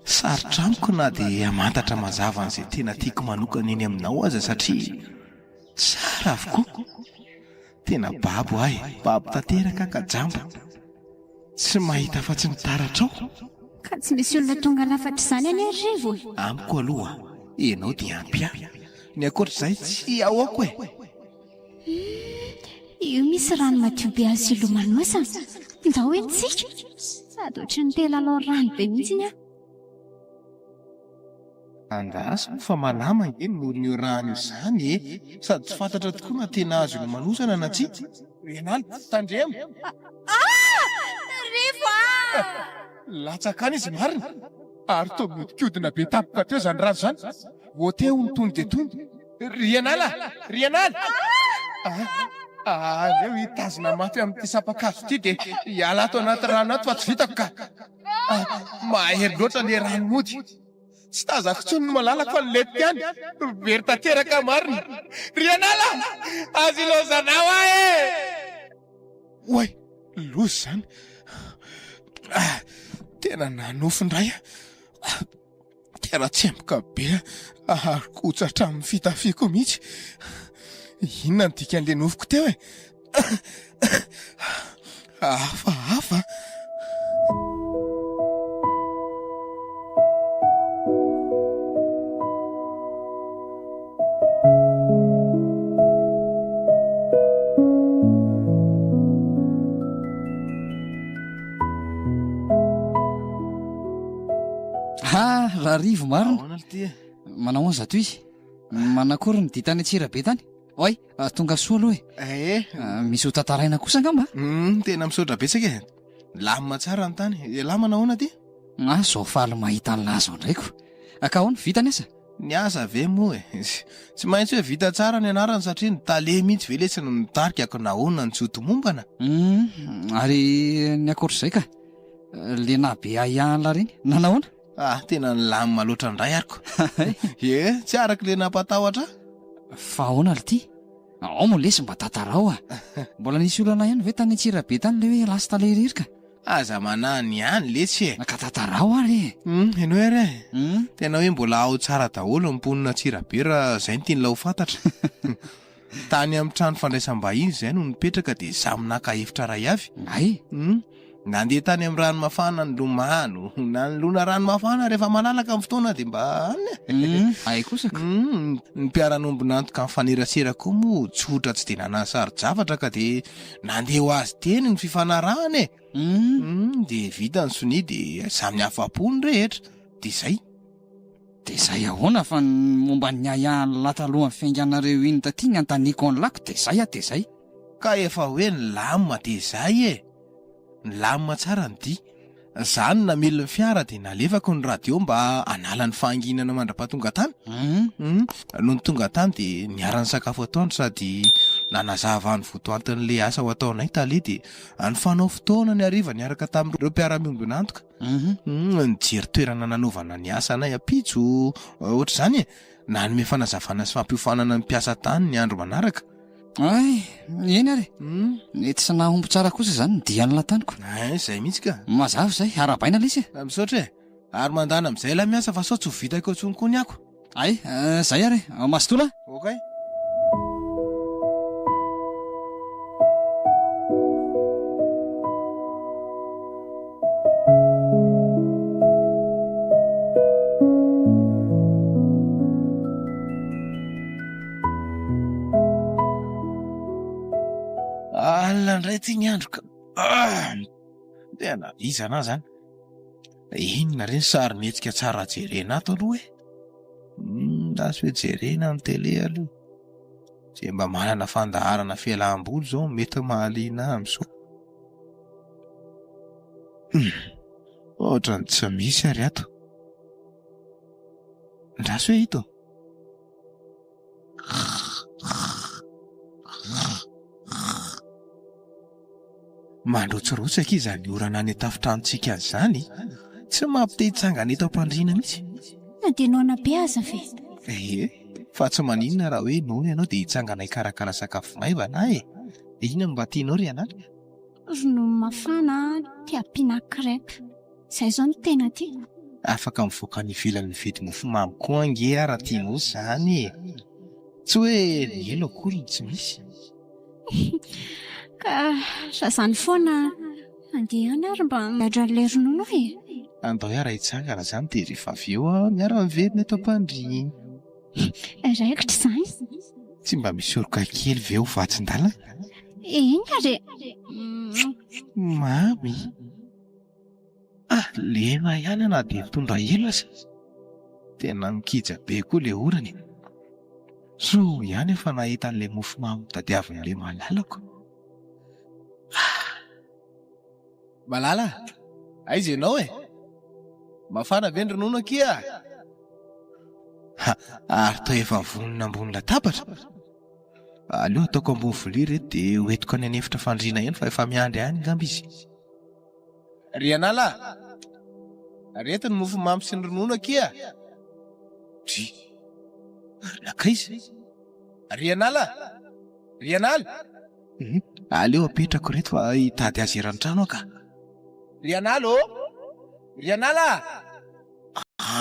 Speaker 2: Sarotra amiko na dia hamantatra mazava an'izay tena tiako manokana eny aminao aza satria tsara avokoa. Tena babo aho e, babo tanteraka ka jamba. Tsy mahita afa-tsy ny taratrao.
Speaker 4: Ka tsy misy olona tonga lafatra izany anie ry Rivo e!
Speaker 2: Amiko aloha, ianao dia ampy ahy. Ny ankoatr'izay tsy ahoako e!
Speaker 4: Humm, io misy rano madio be azo ilomanosana. Ndao entintsika. Sady ohatry ny te hilalao rano be mihitsy aho.
Speaker 2: Andraso fa malama ange ny moron'io rano io izany e! Sady tsy fantatra tokoa na tena azo ilomanosana na tsia. Renala, tandremo!
Speaker 4: Ah! Rivo ah!
Speaker 2: Latsaka any izy marina! Ary toa mihodinkodina be tampoka teo izany rano izany. Voateo ny tony dia tony. Rianala! Rianala! Ah! Aleo hitazona mafy amin'ity sampan-kazo ity dia hiala ato anaty rano ato fa tsy vitako ka! Ah! Mahery loatra ilay rano mody. Tsy tazako intsony ny malalako fa nilentika any. Very tanteraka marina. Rianala! Aza ilaozanao aho e! Oay! Loza izany. Ah! Tena nanofy indray aho. Tena tsemboka be ary kotsa hatramin'ny fitafiako mihitsy. Inona no dikan'ilay nofiko teo e? Hafahafa.
Speaker 3: Ha, Rarivo marina.
Speaker 2: Ahoana ity e?
Speaker 3: Manao ahoana zato izy? Manakory ny dia tany Antsirabe tany? Oay, ah, tonga soa aloha e.
Speaker 2: Eh.
Speaker 3: Ah, misy ho tantaraina kosa angamba?
Speaker 2: Mm, tena misaotra betsaka e. Lamina tsara ny tany. Elah manao ahoana aty?
Speaker 3: Ah, zao faly mahita an'lah zao indray ko. Ah, ka ahoana, vita ny asa?
Speaker 2: Ny asa ve moa e? Tsy maintsy hoe vita tsara ny anarany satria ny tale mihitsy ve letsy no nitarika ko nahoana no tsy ho tomombana?
Speaker 3: Hum, ary ny ankoatr'izay ka, le naha be ahiahy an'lah reny, nanahoana?
Speaker 2: Ah, tena nilamina loatra indray ary ko. Ie, tsy araka le nampatahotra ahy.
Speaker 3: Fa ahoana lty? Ao moa lesy mba tantarao a! Mbola nisy olana ihany ve tany Antsirabe tany le hoe lasa tale irery ka?
Speaker 2: Aza manahy ny any letsy e!
Speaker 3: Ka tantarao ary e!
Speaker 2: Hum, henoy ary e! Tena hoe mbola ao tsara daholo ny mponina Antsirabe raha izay no tian'ilay ho fantatra. Tany amin'ny trano fandraisam-bahiny izahay no nipetraka dia samy naka efitra iray avy.
Speaker 3: Hay!
Speaker 2: Hum, nandeha tany amin'ny rano mafana nilomano, nanoloana rano mafana rehefa malalaka ny fotoana dia mba any e!
Speaker 3: Hum, hay kosa ka!
Speaker 2: Hum, ny mpiara-nombon'antoka nifanerasera koa moa tsotra tsy dia nanasaro-javatra ka dia nandeha ho azy teny ny fifanarahana e!
Speaker 3: Hum.
Speaker 2: Hum, dia vita ny sonia dia samy afa-po ny rehetra. Dia izay.
Speaker 3: Dia izay ahoana fa ny momba ny ahiahin'lah talohan'ny fiainganareo iny taty ny antaniko an'lah ko dia izay ah dia izay.
Speaker 2: Ka efa hoe nilamina dia izay e! Nilamina tsara ny dia. Za no namily ny fiara dia nalefako ny radio mba hanala ny fahanginana mandra-pahatonga tany. Hum. Nony tonga tany dia niara-nisakafo atoandro sady nanazava ny votoantin'ilay asa ho ataonay tale dia nifanao fotoana ny hariva niaraka tamin'ireo mpiara-miombon'antoka. Hum, nijery toerana nanaovana ny asanay ampitso ohatr'izany e! Nanome fanazavana sy fampiofanana ny mpiasa tany ny andro manaraka.
Speaker 3: Ay, eny ary e. Mety tsy nahomby tsara kosa izany ny dian'ny lataniko.
Speaker 2: Ay, izay mihitsy ka.
Speaker 3: Mazava izay, arahabaina lesy
Speaker 2: e. Misaotra e. Ary mandana amin'izay ilay miasa fa sao tsy ho vitako eo intsony koa ny ako.
Speaker 3: Ay, izay ary e. Mazotoa lahy.
Speaker 2: Okay. Alina indray ity ny andro ka. Ah! Tena vizana aho zany. Inona re ny sarimihetsika tsara jerena ato aloha e? Hmm, lasa hoe jerena ny télé aloha. Izay mba manana fandaharana fialam-boly izao mety mahaliana ahy amin'izao. Hmm, ohatran'ny tsy misy ary ato. Andraso hoe ito. Mandrotsirotsy akia izany orana any an-tafon-tranontsika any izany. Tsy mampite hitsangana eto am-pandriana mihitsy.
Speaker 4: Na dia noana be aza ve?
Speaker 2: Ie, fa tsy maninona raha hoe noana ianao dia hitsangana hikarakara sakafo maivana aho e. Inona no mba tianao ry anaka?
Speaker 4: Ronono mafana dia ampiana crêpe. Izay izao no tena tiako.
Speaker 2: Afaka mivoaka any ivelany mividy mofomamy koa ange aho raha tianao izany e! Tsy hoe ny elo akory no tsy misy.
Speaker 4: Ka raha izany foana, andeha ihany ary mba miadra an'ilay ronono e.
Speaker 2: Andao hiara hitsangana izany dia rehefa avy eo miara-miverina eto am-pandriana.
Speaker 4: Raikitra izany.
Speaker 2: Tsy mba misy oroka kely ve ho vatsin-dalana?
Speaker 4: Eny ary e.
Speaker 2: Mamy. Ah, lena ihany aho na dia nitondra elo aza. Tena mikija be koa ilay orana e. Soa ihany aho fa nahita an'ilay mofomamy tadiavin'ilay malalako. Ah! Malala, aiza ianao e? Mafana ve ny ronono akia? Ha, ary toa efa vonona ambony latabatra. Aleo ataoko ambony vilia ireto dia hoentiko any an'efitra fandriana eny fa efa miandry any angamba izy. Ry anala a! Reto ny mofomamy sy ny ronono akia! Dry! Ary nankaiza? Ry anala! Ry anala! Hum, aleo apetrako ireto fa hitady azy eran'ny trano aho ka! Ry anala ô! Ry anala a!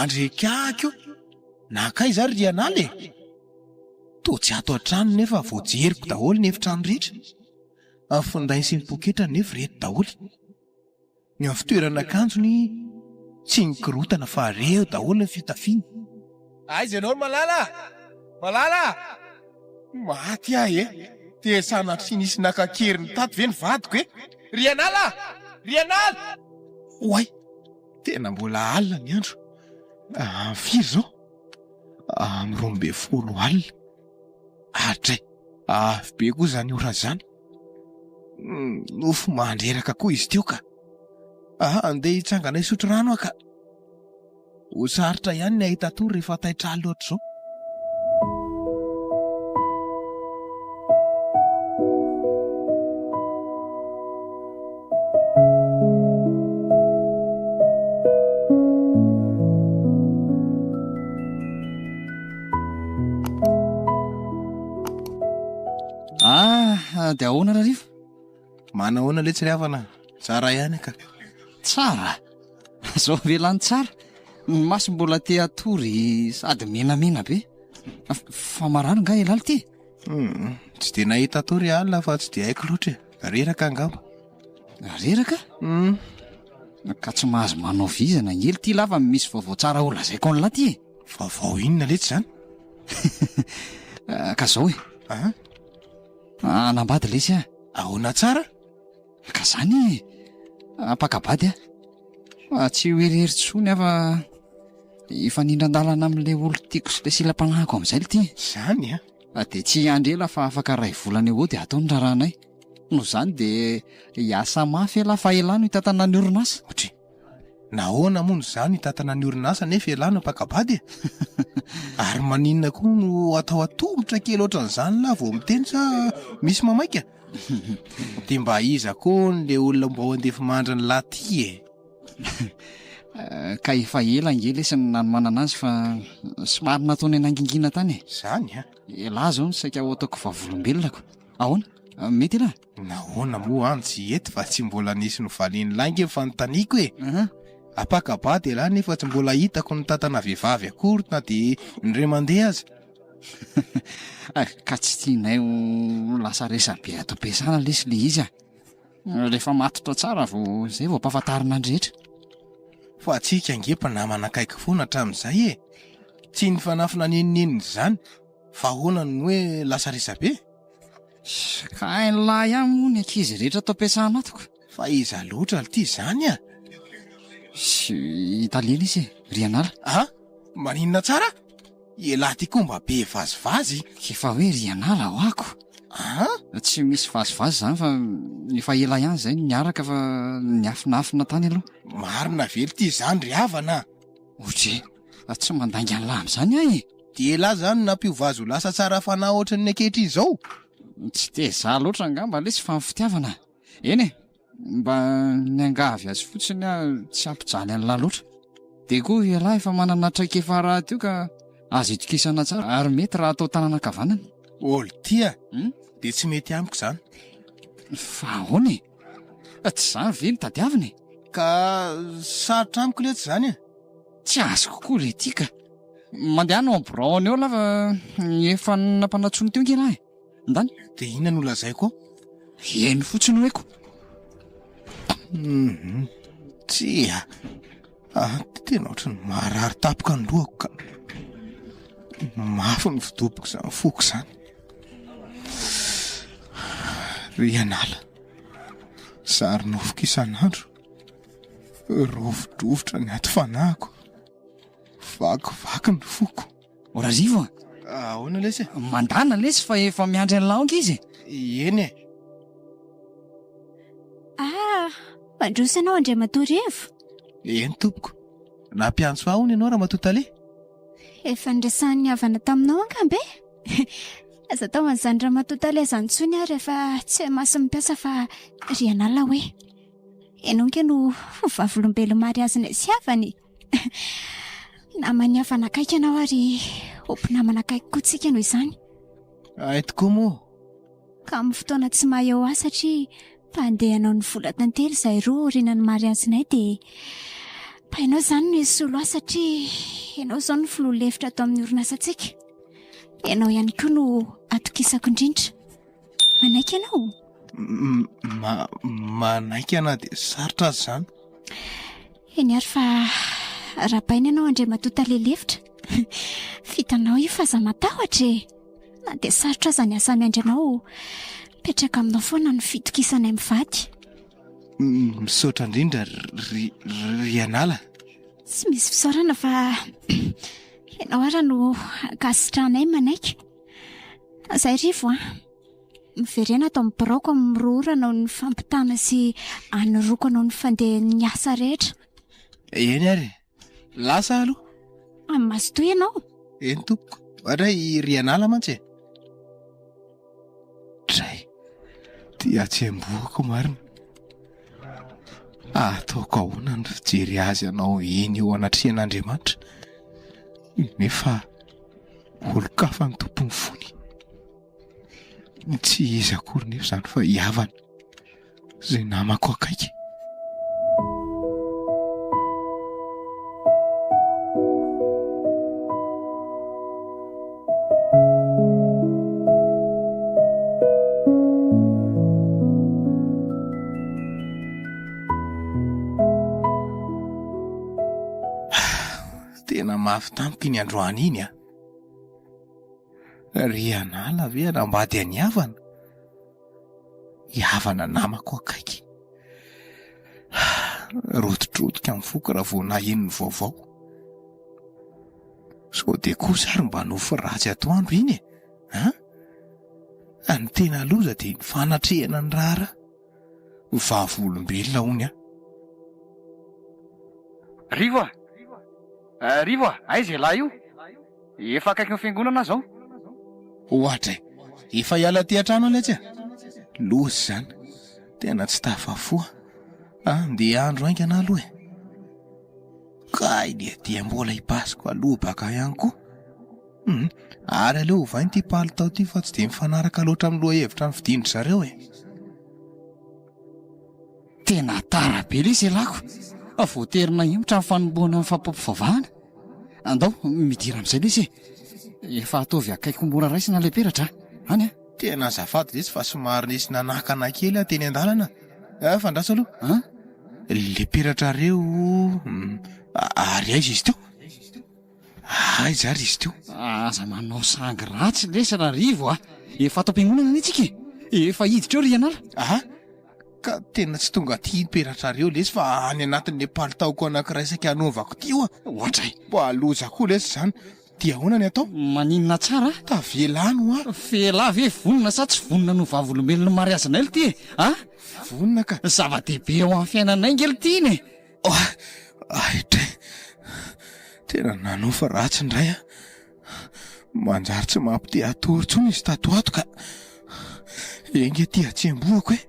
Speaker 2: Andry ekaky o! Nankaiza ary ry anala e? Toa tsy ato an-trano nefa voajeriko daholo ny efitrano rehetra. Ny finday sy ny poketra anefa ireto daholo. Ny amin'ny fitoeran'akanjony tsy nikorontana fa reo daholo ny fitafiany. Aiza ianao ry Malala a! Malala a! Maty aho e! Dia sanatria nisy naka an-keriny tato ve ny vadiko e! Ry Anala a! Ry Anala! Oay! Tena mbola alina ny andro. Amin'ny firy izao? Amin'ny 12 alina. Hatray! Avy be koa izany ora izany. Nofy mandreraka koa izy teo ka. Ah, andeha hitsangana hisotro rano aho ka. Ho sarotra ihany ny hahita tory rehefa taitra alina ohatr'izao.
Speaker 3: Ah, dia ahoana Rarivo?
Speaker 2: Manahoana letsy ry havana? Tsara ihany ka.
Speaker 3: Tsara? Zao ve lany tsara? Ny maso mbola te hatory sady menamena be. Fa marary nga ialahy ity?
Speaker 2: Hmm, tsy dia nahita tory alina fa tsy dia haiko loatra e. Reraka angamba.
Speaker 3: Reraka?
Speaker 2: Hmm.
Speaker 3: Ka tsy mahazo manao vizana angely ity lava misy vaovao tsara ho lazaiko an'lah ty e.
Speaker 2: Vaovao inona letsy izany?
Speaker 3: Ka zao e.
Speaker 2: Ah?
Speaker 3: Hanambady lesy ah.
Speaker 2: Ahoana tsara?
Speaker 3: Ka zany e. Ampakabady ah. Fa tsy ho irery intsony aho fa hifanindran-dalana amin'ilay olon-tiako sy ilay silam-panahiko amin'izay ity.
Speaker 2: Zany ah?
Speaker 3: Dia tsy hiandry ela fa afaka iray volana eo ho eo dia atao ny raharahanay. Noho izany dia hiasa mafy ialahy fa elah no hitantana ny orinasa.
Speaker 2: Otri. Nahoana moa no izaho no hitantana ny orinasa nefa ialahy no mpaka-bady e? Ary maninona koa no atao atomotra kely ohatran'izany lahy vao miteny sa misy mamaika? Dia mba iza koa hono le olona mba ho andefimandrin'ny lahy ty e?
Speaker 3: Ka efa ela ange lesy ny nanomanana azy fa somary nataony nangingina tany e.
Speaker 2: Izany an?
Speaker 3: Ialahy izao no saika ho ataoko vavolombelona ko. Ahoana? Mety ialahy?
Speaker 2: Nahoana moa an tsy hety fa tsy mbola nisy novalian'i lahy nge ny fanontaniako e! Apakabady ialahy nefa tsy mbola hitako nitantana vehivavy akory na dia indray mandeha aza.
Speaker 3: Ka tsy tianay ho lasa resabe ato am-piasana lesy le izy a! Rehefa matotra tsara vao izay vao ampahafantarina ny rehetra.
Speaker 2: Fa tsika ange mpinamana akaiky foana hatramin'izay e! Tsy nifanafina n'inon'inona izany fa ahoana no hoe lasa resabe?
Speaker 3: Ka hain'lah ihany moa ny ankizy rehetra ato am-piasana ato ka.
Speaker 2: Fa iza loatra lty izany a?
Speaker 3: Sy italiana izy e, ry anala.
Speaker 2: A! Maninona tsara? Ialahy ty koa mba be vazivazy.
Speaker 3: Efa hoe ry anala hoako.
Speaker 2: A!
Speaker 3: Tsy misy vazivazy izany fa efa ela ihany izay no niaraka fa niafinafina tany aloha.
Speaker 2: Marina ve lty izany ry havana a?
Speaker 3: Oje, tsy mandainga an'lah amin'izany aho e!
Speaker 2: Dia elah zany nampiova azy ho lasa tsara fanahy ohatran'ny ankehitriny izao?
Speaker 3: Tsy dia za loatra angamba lesy fa ny fitiavana. Eny e, mba niangavy azy fotsiny aho tsy hampijaly an'lah loatra. Dia koa ialahy efa manana traikefa rahateo ka azo itokisana tsara ary mety raha atao tanana ankavanana.
Speaker 2: Oltia, dia tsy mety amiko izany.
Speaker 3: Fa ahoana e? Tsy izany ve no tadiavina e?
Speaker 2: Ka sarotra amiko letsy izany e!
Speaker 3: Tsy azoko koa le ty ka. Mandehana ao amin'ny birao any eo lah fa efa nampanantsoina teo nge lah e. Ndany.
Speaker 2: Dia inona no lazaiko ao?
Speaker 3: Eny fotsiny hoeko.
Speaker 2: Mhm. Tsia. Ah, tena ohatran'ny marary tampoka ny lohako ka. Mafy ny fidoboko izany foko izany. Ry anala. Zary nofiko isan'andro. Rovidrovitra ny aty fanahiko. Vakivaky ny foko.
Speaker 3: O Rarivo a!
Speaker 2: Ahoana lesy e?
Speaker 3: Mandana lesy fa efa miandry an'i Laonga izy
Speaker 2: e! Eny e!
Speaker 4: Ah! Mandroso ianao Andriamatoa Rivo?
Speaker 2: Eny tompoko. Nampiantso ahy hono ianao Ramatoa Tale?
Speaker 4: Efa niresahan'ny havana taminao angamba e? Aza atao an'izany Ramatoa Tale izany intsony aho rehefa tsy mason'ny mpiasa fa ry an'ala hoe. Ianao ange no ho vavolombelon'ny mariazinay sy havana e! Naman'ny havana akaiky ianao ary ho mpinamana akaiky koa tsika noho izany.
Speaker 2: Hay tokoa moa.
Speaker 4: Ka amin'ny fotoana tsy maha eo ahy satria mpandeha hanao ny vola tantely izahay roa aorianan'ny mariazinay dia mba ianao izany no hisolo ahy satria ianao izao no filoha lefitra ato amin'ny orinasantsika. Ianao ihany koa no atokisako indrindra. Manaiky ianao?
Speaker 2: Ma manaiky na dia sarotra aza izany.
Speaker 4: Eny ary fa rahabaina ianao Andriamatoa Tale lefitra. Vitanao io fa aza matahotra e. Na dia sarotra aza ny asa miandry anao, mipetraka aminao foana ny fitokisanay mivady.
Speaker 2: Misaotra indrindra ry ry Anala.
Speaker 4: Tsy misy fisaorana fa ianao ara no ankasitrahanay manaiky. Zay Rivo a. Miverena ato amin'ny biraoko amin'ny roa ora hanao ny fampitana sy hanoroako anao ny fandehan'ny asa rehetra.
Speaker 2: Eny ary e. Lasa aho aloha.
Speaker 4: Amin'ny mazotoa ianao.
Speaker 2: Eny tompoko. Ohatra i Rianala mantsy e. Dray. Ty hatsembohako marina. Ataoko ahoana ny fijery azy anao eny eo anatrehan'Andriamanitra nefa olon-kafa ny tompon'ny fony. Tsy iza akory nefa izany fa i havana izay namako akaiky. Tena mafy tamiko iny androany iny a. Ry anala ve hanambady an'i Havana? I Havana namako akaiky. Rotidrotika ny foko raha vao naheno ny vaovao. Sao dia kosa ary mba nofy ratsy atoandro iny e? An? Ny tena loza dia ny fanatrehana ny raharaha. Vavolombelona hono aho.
Speaker 3: Rivo a! Rivo a! Aiza ialahy io? Efa akaikin'ny fiangonana aho izao.
Speaker 2: Ohatra e! Efa hiala aty an-trano aho letsy a! Loza izany! Tena tsy tafafoha. Andeha handro haingana aho aloha e! Kay dia dia mbola hipasiko aloha baka ihany koa. Hum, ary aleo ovaina ity palitao ity fa tsy dia mifanaraka loatra amin'ny lohahevitra nofidian-dry zareo e!
Speaker 3: Tena tara be lesy ialako. Voatery nahemotra ny fanombohana ny fampampivavahana. Andao, midira amin'izay lesy e. Efa ataovy akaiky ho mora raisina ilay peratra a. Any a.
Speaker 2: Tena azafady lesy fa somary nisy nanakana kely aho teny an-dalana. Ah, fa andraso aloha.
Speaker 3: An?
Speaker 2: Ilay peratrareo, ary aiza izy teo? Aiza ary izy teo?
Speaker 3: Aza manao sangy ratsy lesy Rarivo a! Efa ato am-piangonana anie tsika e! Efa hiditra eo ry Ianala.
Speaker 2: A! Ka tena tsy tonga aty ny peratrareo lesy fa any anatin'le palitaoko anankiray saika hanaovako ity oa.
Speaker 3: Ohatray.
Speaker 2: Mba loza koa lesy izany. Dia ahoana ny atao?
Speaker 3: Maninona tsara a?
Speaker 2: Tavela any hoa.
Speaker 3: F'elah ve vonona sa tsy vonona ny ho vavolombelon'ny mariazinay lty e? A!
Speaker 2: Vonona ka.
Speaker 3: Zava-dehibe eo amin'ny fiainanay nge lty iny e!
Speaker 2: Ay dray, tena nanofy ratsy indray aho. Manjary tsy mampite hatory intsony izy tato ho ato ka. Enga ety hatsembohako e.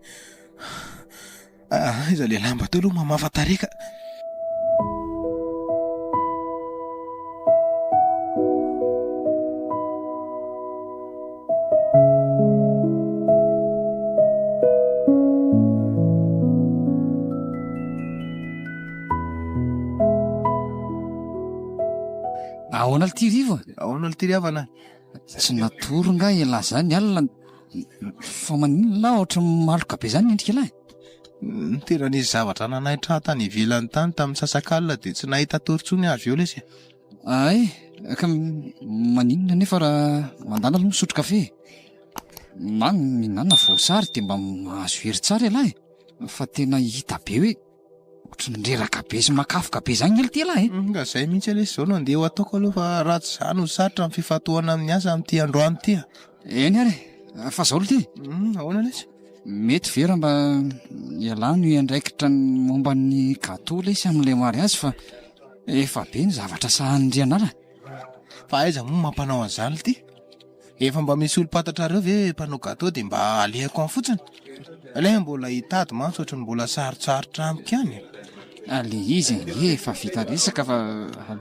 Speaker 2: Aiza le lamba teo aloha mamafa tarehy ka.
Speaker 3: Ahoana lty Rivo?
Speaker 2: Ahoana lty ry havana?
Speaker 3: Tsy natory nga ialahy zany alina? Fa maninona lahy ohatran'ny maloka be izany ny endrika lahy?
Speaker 2: Tena nisy zavatra nanaitra ahy tany ivelany tany tamin'ny sasak'alina dia tsy nahita tory intsony aho avy eo lesy e.
Speaker 3: Ay, ka maninona nefa raha mandana aloha misotro kafe e? Na mihinana voasary dia mba mahazo hery tsara ialahy e. Fa tena hita be hoe ohatran'ny reraka be sy makafoka be izany nge ity ialahy e.
Speaker 2: Ka izay mihitsy aloha izao no andeha ho ataoko aloha fa raha tsy izany ho sarotra ny fifantohana amin'ny asa amin'ity androany ity a.
Speaker 3: Eny ary e, fa izao aloha ity
Speaker 2: e. Ahoana lesy?
Speaker 3: Mety ve raha mba ialahy no hiandraikitra ny momba ny gâteau lesy amin'ilay mariazy fa efa be ny zavatra sahanin'i Rianala.
Speaker 2: Fa aiza moa mampanao an'izany lty? Efa mba misy olom-pantatrareo ve mpanao gâteau dia mba alehako any fotsiny? Ilay mbola hitady mantsy ohatran'ny mbola sarotsarotra amiko ihany e.
Speaker 3: Le izy ange efa vita resaka fa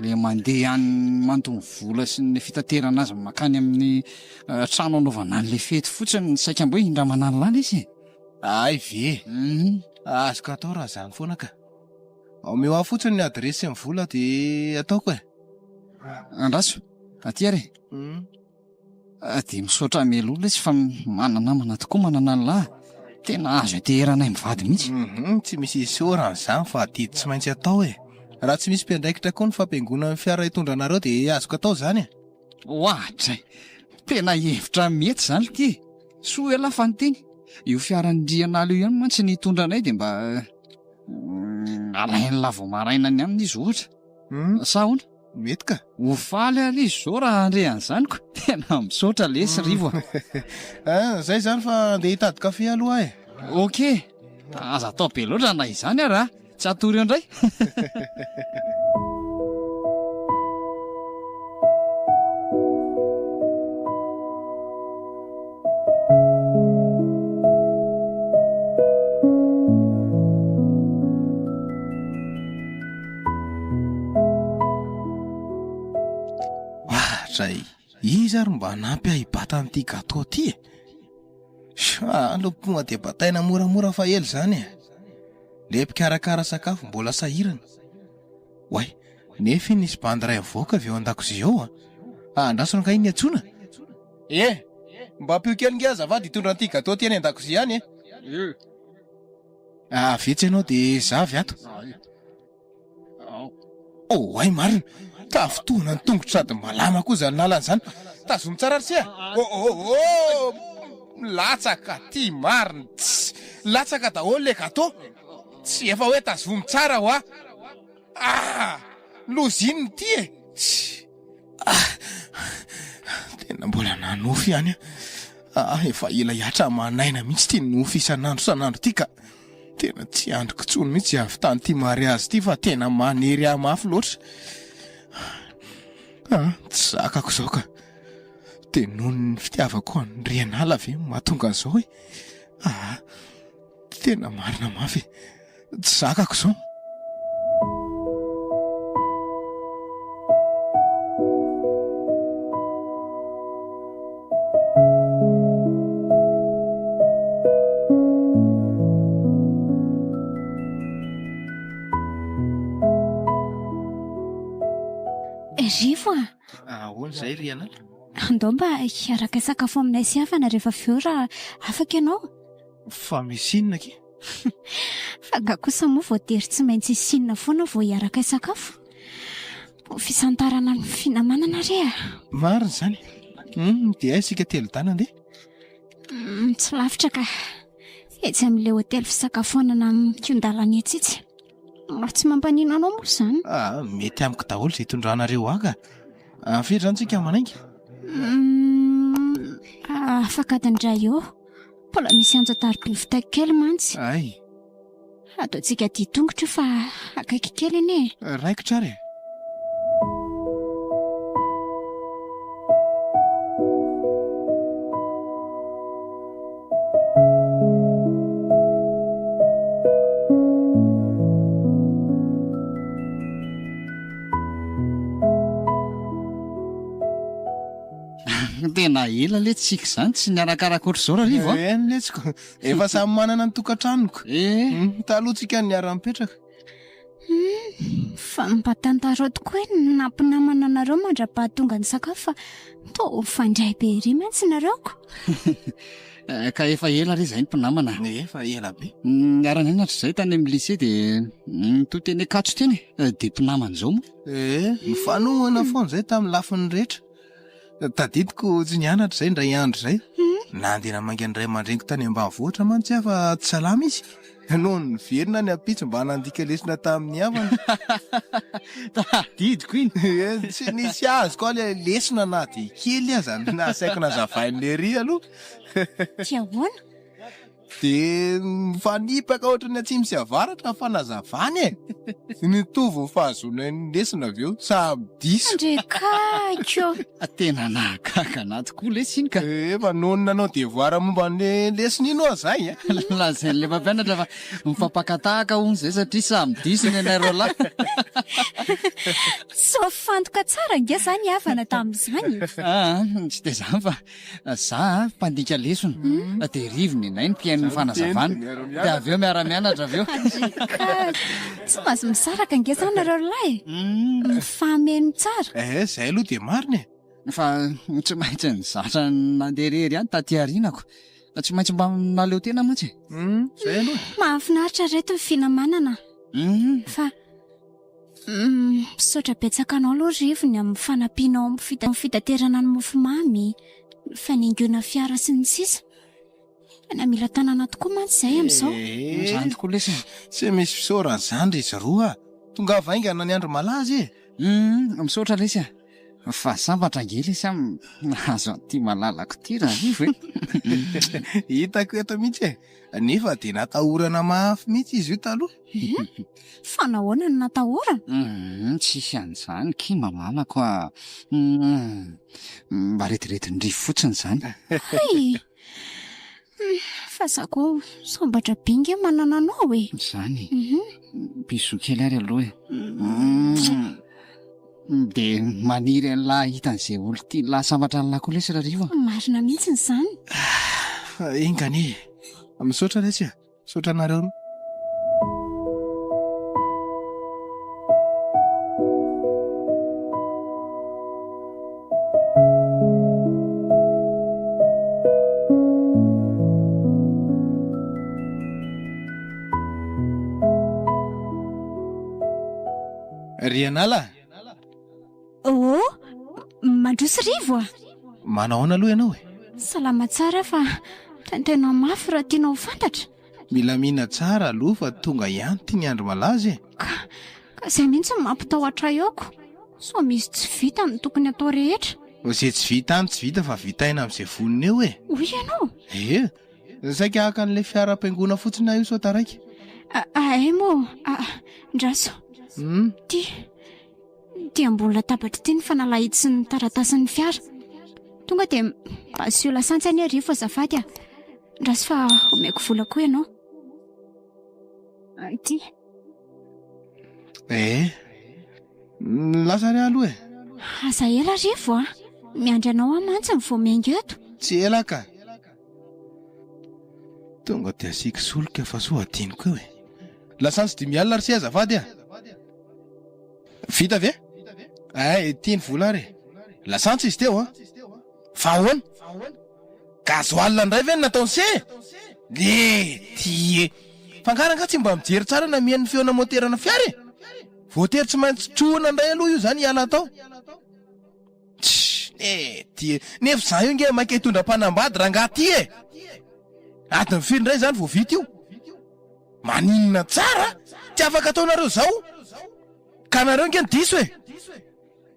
Speaker 3: le mandeha any mandoa ny vola sy ny fitaterana azy mankany amin'ny trano anaovana an'le fety fotsiny saika mba hoe hindramana an'lah lesy e.
Speaker 2: Hay ve? Azoko atao raha izany foana ka. Omeo ahy fotsiny ny adiresy sy ny vola dia ataoko e.
Speaker 3: Andraso, aty ary e. Dia misaotra mialoha lesy fa mana-namana tokoa manana an'lah. Tena azo ianteheranay mivady mihitsy.
Speaker 2: Tsy misy isaorana izany fa adidy tsy maintsy atao e. Raha tsy misy mpiandraikitra koa ny fampihaingoana ny fiara hitondra anareo dia azoko atao izany e.
Speaker 3: Oadray! Tena hevitra mety izany ity e! Soa ialahy fa niteny. Io fiaran'i Ndrianala io ihany mantsy ny hitondra anay dia mba alain'lah vao maraina any aminy izy ohatra. Sa ahoana?
Speaker 2: Mety ka.
Speaker 3: Ho faly ary izy izao raha handre an'izany ko. Tena misaotra lesy Rivo a.
Speaker 2: Ah, zay izany fa andeha hitady kafe aloha aho e.
Speaker 3: Ok. Aza atao be loatra na izany ary a. Tsy hatory eo indray.
Speaker 2: Oadray, iza ary mba hanampy ahy hibata an'ity gâteau ity e? Sha, aleo tonga dia bataina moramora fa ela izany e. Le mpikarakara sakafo mbola sahirana. Oay, nefa iny nisy bandy iray avoaka avy ao an-dakozia ao a. Andraso rangahy iny antsoina. E, mba ampio kely nge azafady hitondra an'ity gâteau ity any an-dakozia any e. Avy etsy ianao dia za avy ato. Oh, hay marina! Tafintohina ny tongotro sady malama koa izany lalana izany. Tazomy tsara ry se a! Oh, oh, oh! Latsaka aty marina! Tss! Latsaka daholo le gâteau! Tsy efa hoe tazomy tsara hoa! Ah! Loza inona ity e! Tss! Ah! Tena mbola nanofy ihany aho. Ah, efa ela hihatra aman'aina mihitsy ity nofy isan'andro isan'andro ity ka. Tena tsy andriko intsony mihitsy hahavitana ity mariazy ity fa tena manery ahy mafy loatra. Ah, tsy zakako izao ka. Dia noho ny fitiavako an'i Rianala ve no mahatonga an'izao e? Ah, tena marina mafy e. Tsy zakako izao.
Speaker 4: Rivo a!
Speaker 2: Ahoana izay ry Anala?
Speaker 4: Andao mba hiaraka hisakafo aminay sy havana rehefa avy eo raha afaka ianao.
Speaker 2: Fa misy inona akia?
Speaker 4: Fa nga kosa moa voatery tsy maintsy hisy inona foana vao hiaraka hisakafo? Fisantarana ny finamanana re a!
Speaker 2: Marina izany. Hum, dia aiza isika telodahy nandeha?
Speaker 4: Hum, tsy lavitra ka. Etsy amin'ilay hotely fisakafoanana mikion-dalana etsy itsy. Raha tsy mampanino anao moa izany.
Speaker 2: Ah, mety amiko daholo izay itondranareo ahy ka. Ah, firy izany tsika manainga?
Speaker 4: Hum, afaka adiny iray eo. Mbola misy antso an-tariby vitaiko kely mantsy.
Speaker 2: Ay.
Speaker 4: Ataontsika dia tongotra io fa akaiky kely anie
Speaker 2: e. Raikitra ary e.
Speaker 3: Tena ela letsy tsika izany tsy niarakaraka ohatr'izao Rarivo a.
Speaker 2: Eny letsy ko. Efa samy manana ny tokantranoko.
Speaker 3: Eh.
Speaker 2: Hmm, taloha tsika niara-nipetraka.
Speaker 4: Hmm, fa mba tantarao tokoa hoe ny nampinamana anareo mandra-pahatonga ny sakafo fa toa mifandray be ery mantsy nareo ko.
Speaker 3: Ka efa ela re izahay no mpinamana.
Speaker 2: Efa ela be.
Speaker 3: Niara-nianatra izahay tany amin'ny lycée dia nitohy teny Ankatso teny e. Dia mpinamana izao moa.
Speaker 2: Ee, nifanohana foana izahay tamin'ny lafiny rehetra. Tadidiko tsy nianatra izahay indray andro izay. Nandeha namangy ny ray aman-dreniko tany ambanivohitra mantsy aho fa tsy salama izy. Nony niverina ny ampitso mba nandika lesona tamin'ny havana.
Speaker 3: Tadidiko iny.
Speaker 2: Ee, tsy nisy azoko ilay lesona na dia kely aza. Nasaiko nazavain'i Lery aloha.
Speaker 4: Dia ahoana?
Speaker 2: Dia mifanipaka ohatran'ny atsimo sy avaratra ny fanazavana e! Nitovy ny fahazoana ny lesona avy eo, samy diso.
Speaker 4: Ndrekako!
Speaker 3: Tena nahagaga anah tokoa lesy iny ka!
Speaker 2: Efa nony nanao devoir momba an'le lesona iny oa zay a!
Speaker 3: Lazain'ilay mpampianatra fa mifampaka-tahaka hono zay satria samy diso ny anay roalahy.
Speaker 4: Sao fantoka tsara ange zany havana tamin'izany e!
Speaker 3: Aa, tsy dia izany fa Za mpandika lesona dia Rivo nenay ny mpihaino ny fanazavana dia avy eo miara-mianatra avy eo.
Speaker 4: Tsy mahazo misaraka ange zany nareo ry lahy e! Mifameno tsara.
Speaker 2: Eh, zay aloha dia marina e!
Speaker 3: Fa tsy maintsy nizatra nandeha irery ihany taty aorianako. Tsy maintsy mba naleo tena mantsy e!
Speaker 2: Zay aloha e!
Speaker 4: Mahafinaritra ry reto ny finamanana fa. Misaotra betsaka anao aloha Rivo ny amin'ny fanampianao amin'ny fitaterana ny mofomamy, ny fanaingoana fiara sy ny sisa. Tena mila tanàna tokoa mantsy izay amin'izao.
Speaker 3: Izany tokoa lesy e.
Speaker 2: Tsy misy fisaorana izany ry zaroa a! Tongava haingana ny andro malaza e!
Speaker 3: Misaotra lesy a! Fa sambatra ange lesy aho nahazo an'ity malalako ity Rarivo e!
Speaker 2: Hitako eto mihitsy e! Nefa dia natahorana mafy mihitsy izy io taloha.
Speaker 4: Fa nahoana no natahorana?
Speaker 3: Humm tsisy an'izany ki malalako a! Humm mba rediredin-drivo fotsiny izany.
Speaker 4: Hay! Fa za koa sambatra be nge manana anao e!
Speaker 3: Izany? Bisous kely ary aloha e! Humm dia maniry an'lah hahita an'izay olon-tian'lah sambatra an'lah koa lesy Rarivo a!
Speaker 4: Marina mihitsy izany.
Speaker 2: Enga anie e! Misaotra lesy a! Misaotra anareo. Rianala.
Speaker 4: Oh, mandroso Rivo a!
Speaker 2: Manahoana aloha ianao e?
Speaker 4: Salama tsara fa taintaina mafy raha tianao ho fantatra.
Speaker 2: Milamina tsara aloha fa tonga ihany ity ny andro malaza e.
Speaker 4: Ka, ka izay mihitsy no mampitahotra ahy aoko. Sao misy tsy vita ny tokony atao rehetra.
Speaker 2: Izay tsy vita any tsy vita fa vitaina amin'izay vonona eo e.
Speaker 4: Hoy ianao?
Speaker 2: Ee, saika haka an'ilay fiara am-piangoana fotsiny aho io sao taraiky.
Speaker 4: Ahay moa, ndraso. Ty. Ity ambony latabatra ity ny fanalahidy sy ny taratasin'ny fiara. Tonga dia mba asio lasantsy anie Rivo azafady a. Ndraso fa omeko vola koa ianao. Ity.
Speaker 2: Eh, lasa ary aloha e.
Speaker 4: Aza ela Rivo a. Miandry anao aho mantsy ny vao miainga eto.
Speaker 2: Tsy ela ka. Tonga dia asiako solika fa soa adinoko eo e. Lasantsy 50 alina ry se azafady a. Vita ve? Ay, ity ny vola ary e. Lasantsy izy teo an. Fa ahoana? Gasoil indray ve no nataon'i se? Le ty e. Fa angaha rangaha tsy mba mijery tsara na mihaino ny feona moterana fiara e? Voatery tsy maintsy trohina indray aloha io izany hiala tao. Tch, le ty e. Nefa izaho io nge maika hitondra mpanambady rangaha ty e. Adiny firy indray izany vao vita io? Maninona tsara? Tsy afaka ataonareo zao? Ka nareo nge no diso e!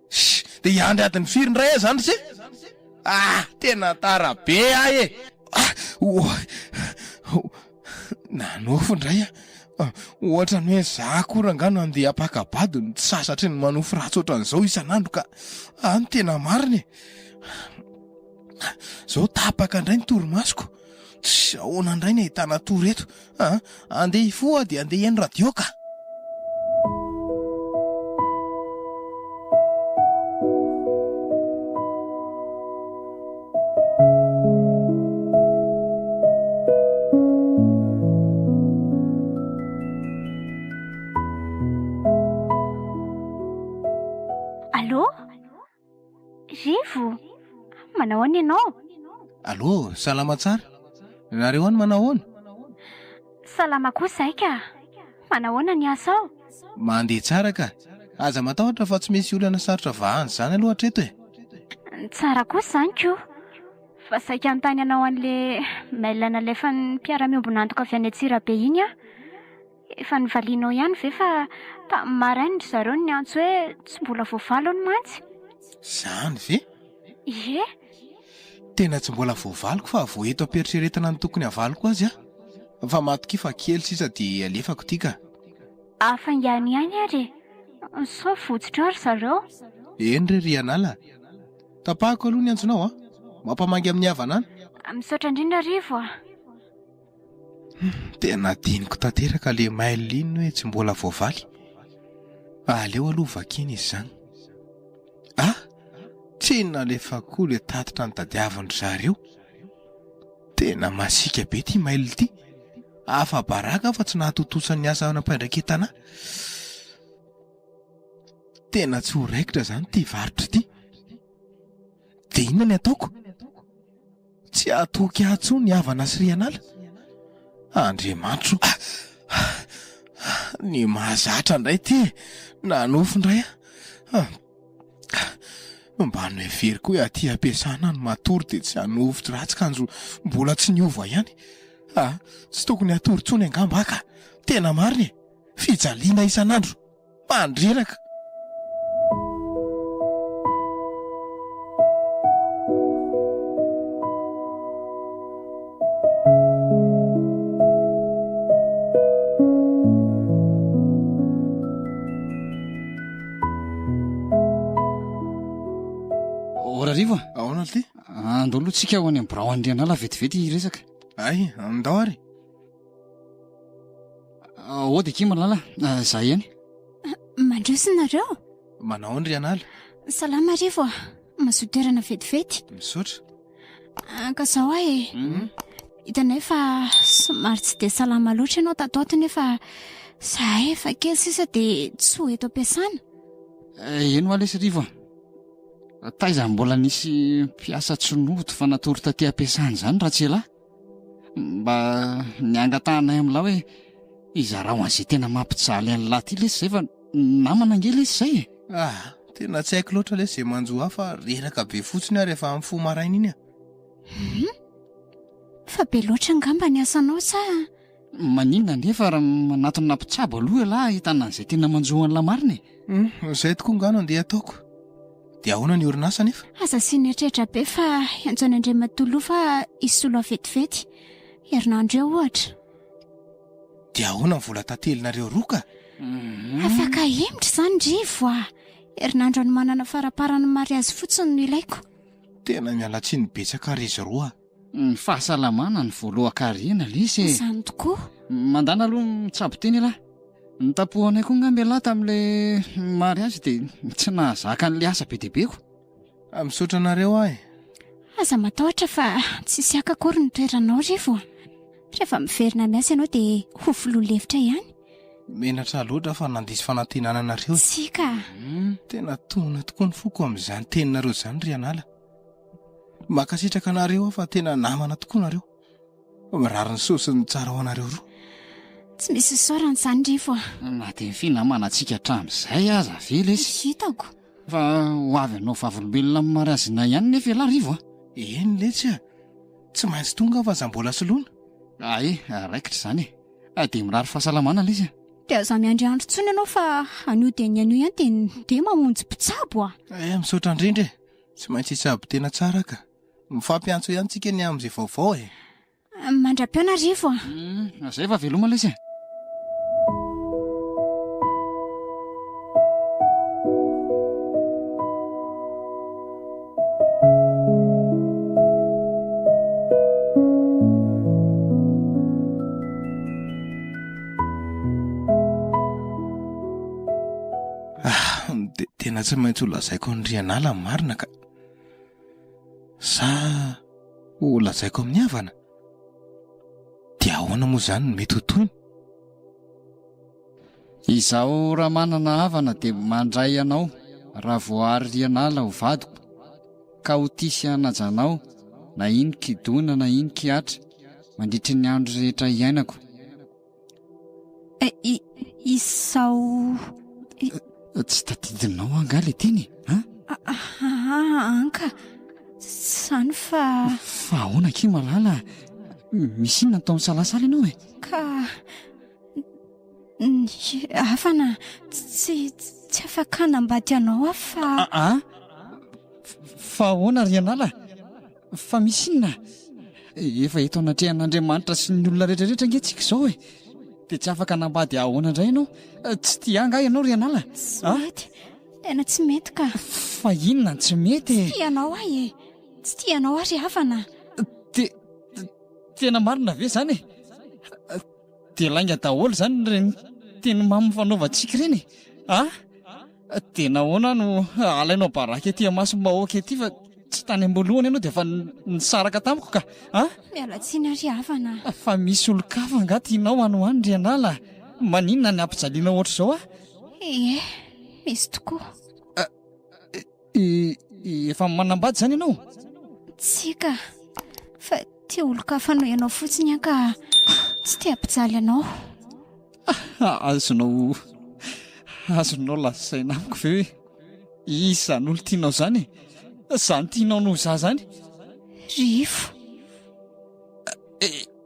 Speaker 2: Sh! Dia hiandry adiny firy indray aho zany ry se? Ah! Tena tara be aho e! Ah! Oh! Nanofy indray aho. Ohatran'ny hoe za akory angaha no handeha hampaka-bady no tsy sasatry ny manofy ratsy ohatran'izao isan'andro ka. Ah! Ny tena marina e! Zao tapaka indray ny torimasoko. Tss, ahoana indray ny ahitana tory eto a? Andeha hifoha dia andeha hihaino radio ka.
Speaker 4: Allô? Rivo, manao ahoana ianao?
Speaker 2: Allô, salama tsara. Nareo any manao ahoana?
Speaker 4: Salama koa izahay ka. Manahoana ny asa ao?
Speaker 2: Mandeha tsara ka. Aza matahotra fa tsy misy olana sarotra vahana izany aloha hatreto e.
Speaker 4: Tsara kosa izany ko. Fa saika hanontany anao an'le mail nalefan'ny mpiara-miombon'antoka avy any Antsirabe iny aho. Efa novalianao ihany ve fa tamin'ny maraina ry zareo no niantso hoe tsy mbola voavaly hono mantsy?
Speaker 2: Izany ve?
Speaker 4: Ie.
Speaker 2: Tena tsy mbola voavaliko fa vao eto am-pieritreretana ny tokony havaliko azy aho. Fa matokia fa kely sisa dia alefako ity ka.
Speaker 4: Hafaingano ihany ary e! Sao votsotra eo ry zareo.
Speaker 2: Eny re ry Anala a! Tapahako aloha ny antsonao a! Mampamangy amin'ny havana any.
Speaker 4: Misaotra indrindra Rivo a!
Speaker 2: Tena adinoko tanteraka le mail iny hoe tsy mbola voavaly. Aleo aloha vakiana izy izany. Ah! Tsy nalefa koa le tatitra notadiavin-dry zareo. Tena masiaka be ity mail ity. Afa-baraka aho fa tsy nahatontosa ny asa nampiandraiketana ahy. Tena tsy ho raikitra izany ity varotra ity. Dia inona ny ataoko? Tsy hatoky ahy intsony ny havana sy rianala. Andriamanitro o! Ny mahazatra indray ity e! Nanofy indray aho. Mba noheveriko hoe aty am-piasana no matory dia tsy hanofy ratsy kanjo mbola tsy niova ihany. Ah, tsy tokony hatory intsony angamba aho ka! Tena marina e! Fijaliana isan'andro! Mandreraka!
Speaker 3: Oh, Rarivo a!
Speaker 2: Ahoana ity?
Speaker 3: Andao aloha tsika ho any amin'ny birao Andrianala vetivety hiresaka.
Speaker 2: Ay, andao ary.
Speaker 3: Ody akia Malala, za ihany.
Speaker 4: Mandroso nareo?
Speaker 2: Manao ahoana ry Anala?
Speaker 4: Salama Rivo a! Mazoto toerana vetivety.
Speaker 2: Misaotra.
Speaker 4: Ka zao aho e. Hitanay fa somary tsy dia salama loatra ianao tato ato nefa zahay efa kely sisa dia tsy ho eto am-piasana.
Speaker 3: Eny hoa lesy Rivo a! Taiza mbola nisy mpiasa tsy nody fa natory taty am-piasana izany raha tsy elah? Mba ny angatahanay amin'lah hoe izarao an'izay tena mampijaly an'lah ty lesy zay fa namana ange lesy zay e!
Speaker 2: Ah, tena tsy haiko loatra lesy izay manjo ahy fa reraka be fotsiny aho rehefa mifoha maraina iny a!
Speaker 4: Hum, fa be loatra angamba ny asanao sa?
Speaker 3: Maninona anefa raha manatona mpitsabo aloha ialahy ahitana an'izay tena manjo an'lah marina e?
Speaker 2: Hum, izay tokoa angaha no andeha ataoko. Dia ahoana ny orinasa anefa?
Speaker 4: Aza asiana eritreritra be fa hiantso an'i Andriamatoa Loha fa hisolo ahy vetivety. Herinandro eo ohatra.
Speaker 2: Dia ahoana ny vola tantelinareo roa ka?
Speaker 4: Afaka ahemotra izany Rivo a! Herinandro hanomanana faramparan'ny mariazy fotsiny no ilaiko.
Speaker 2: Tena miala tsiny betsaka ry izy roa a!
Speaker 3: Ny fahasalamana no voalohan-karena lesy e!
Speaker 4: Izany tokoa.
Speaker 3: Mandàna aloha mitsabo tena ialahy. Notapohanay koa angamba ialahy tamin'ilay mariazy dia tsy nahazaka an'ilay asa be dia be ko.
Speaker 2: Misaotra anareo aho e!
Speaker 4: Aza matahotra fa tsisy haka akory ny toeranao Rivo a! Rehefa miverina miasa ianao dia ho filoha lefitra ihany.
Speaker 2: Menatra loatra fa nandiso fanantenana anareo e!
Speaker 4: Tsia ka!
Speaker 2: Tena tohina tokoa ny foko amin'izany teninareo izany ry Anala. Mankasitraka anareo aho fa tena namana tokoa nareo. Mirary ny soa sy ny tsara ho anareo roa.
Speaker 4: Tsy misy isaorana izany Rivo a.
Speaker 3: Na dia ny finamanantsika hatramin'izay aza ve lesy.
Speaker 4: Hitako.
Speaker 3: Fa ho avy hanao vavolombelona amin'ny mariazinay ihany nefa ialahy Rivo a.
Speaker 2: Eny letsy a. Tsy maintsy tonga aho fa aza mbola soloina.
Speaker 3: Ay, raikitra izany e. Dia mirary fahasalamana lesy a.
Speaker 4: Dia aza miandry andro intsony ianao fa anio dia ny anio ihany dia ndeha mamonjy mpitsabo a.
Speaker 2: Eh, misaotra indrindra e. Tsy maintsy hitsabo tena tsara ka. Mifampiantso ihany tsika ny amin'izay vaovao e.
Speaker 4: Mandra-pihaona Rivo a.
Speaker 3: Zay fa veloma lesy e.
Speaker 2: Ah, de tena tsy maintsy ho lazaiko an'i Rianala ny marina ka. Sa ho lazaiko amin'ny havana? Dia ahoana moa izany no mety ho tohiny?
Speaker 3: Izaho raha manana havana dia mandray anao raha voaary Rianala ho vadiko ka ho tia sy hanaja anao na ino kidona na ino kihatra. mandritry ny andro rehetra iainako.
Speaker 4: Eh, izao...
Speaker 3: Tsy tadidinao angaha ilay teny e? An?
Speaker 4: Anka, izany fa...
Speaker 3: Fa ahoana akia Malala? Misy inona atao misalasala ianao e?
Speaker 4: Ka... Ny hafana tsy tsy afaka hanambady anao aho fa...
Speaker 3: Aa! Fa ahoana ry Anala? Fa misy inona? Efa eto anatrehan'Andriamanitra sy ny olona rehetrarehetra ange tsika izao e! Dia tsy afaka hanambady ahoana indray ianao? Tsy tia ahy angaha ianao ry Anala?
Speaker 4: Tsy mety, tena tsy mety ka.
Speaker 3: Fa inona no tsy mety e?
Speaker 4: Tsy tia anao aho e! Tsy tia anao aho ry havana.
Speaker 3: Te- tena marina ve izany e? Dia lainga daholo izany ireny teny mamy fanaovantsika ireny e? Ah? Dia nahoana no alainao baraka ety imasom-bahoaka ety fa tsy tany am-boalohany ianao dia efa nisaraka tamiko ka? Ah?
Speaker 4: Miala tsiny ary havana.
Speaker 3: Fa misy olon-kafa angaha tianao any ho any ry Anala? Maninona ny ampijaliana ohatr'izao aho?
Speaker 4: Ie, misy tokoa.
Speaker 3: Efa manambady izany ianao?
Speaker 4: Tsia ka. Fa tia olon-kafa noho ianao fotsiny aho ka tsy te hampijaly anao.
Speaker 3: Azonao azonao lazaina amiko ve hoe iza izany olon-tianao izany e? Izany tianao noho izaho izany?
Speaker 4: Rivo.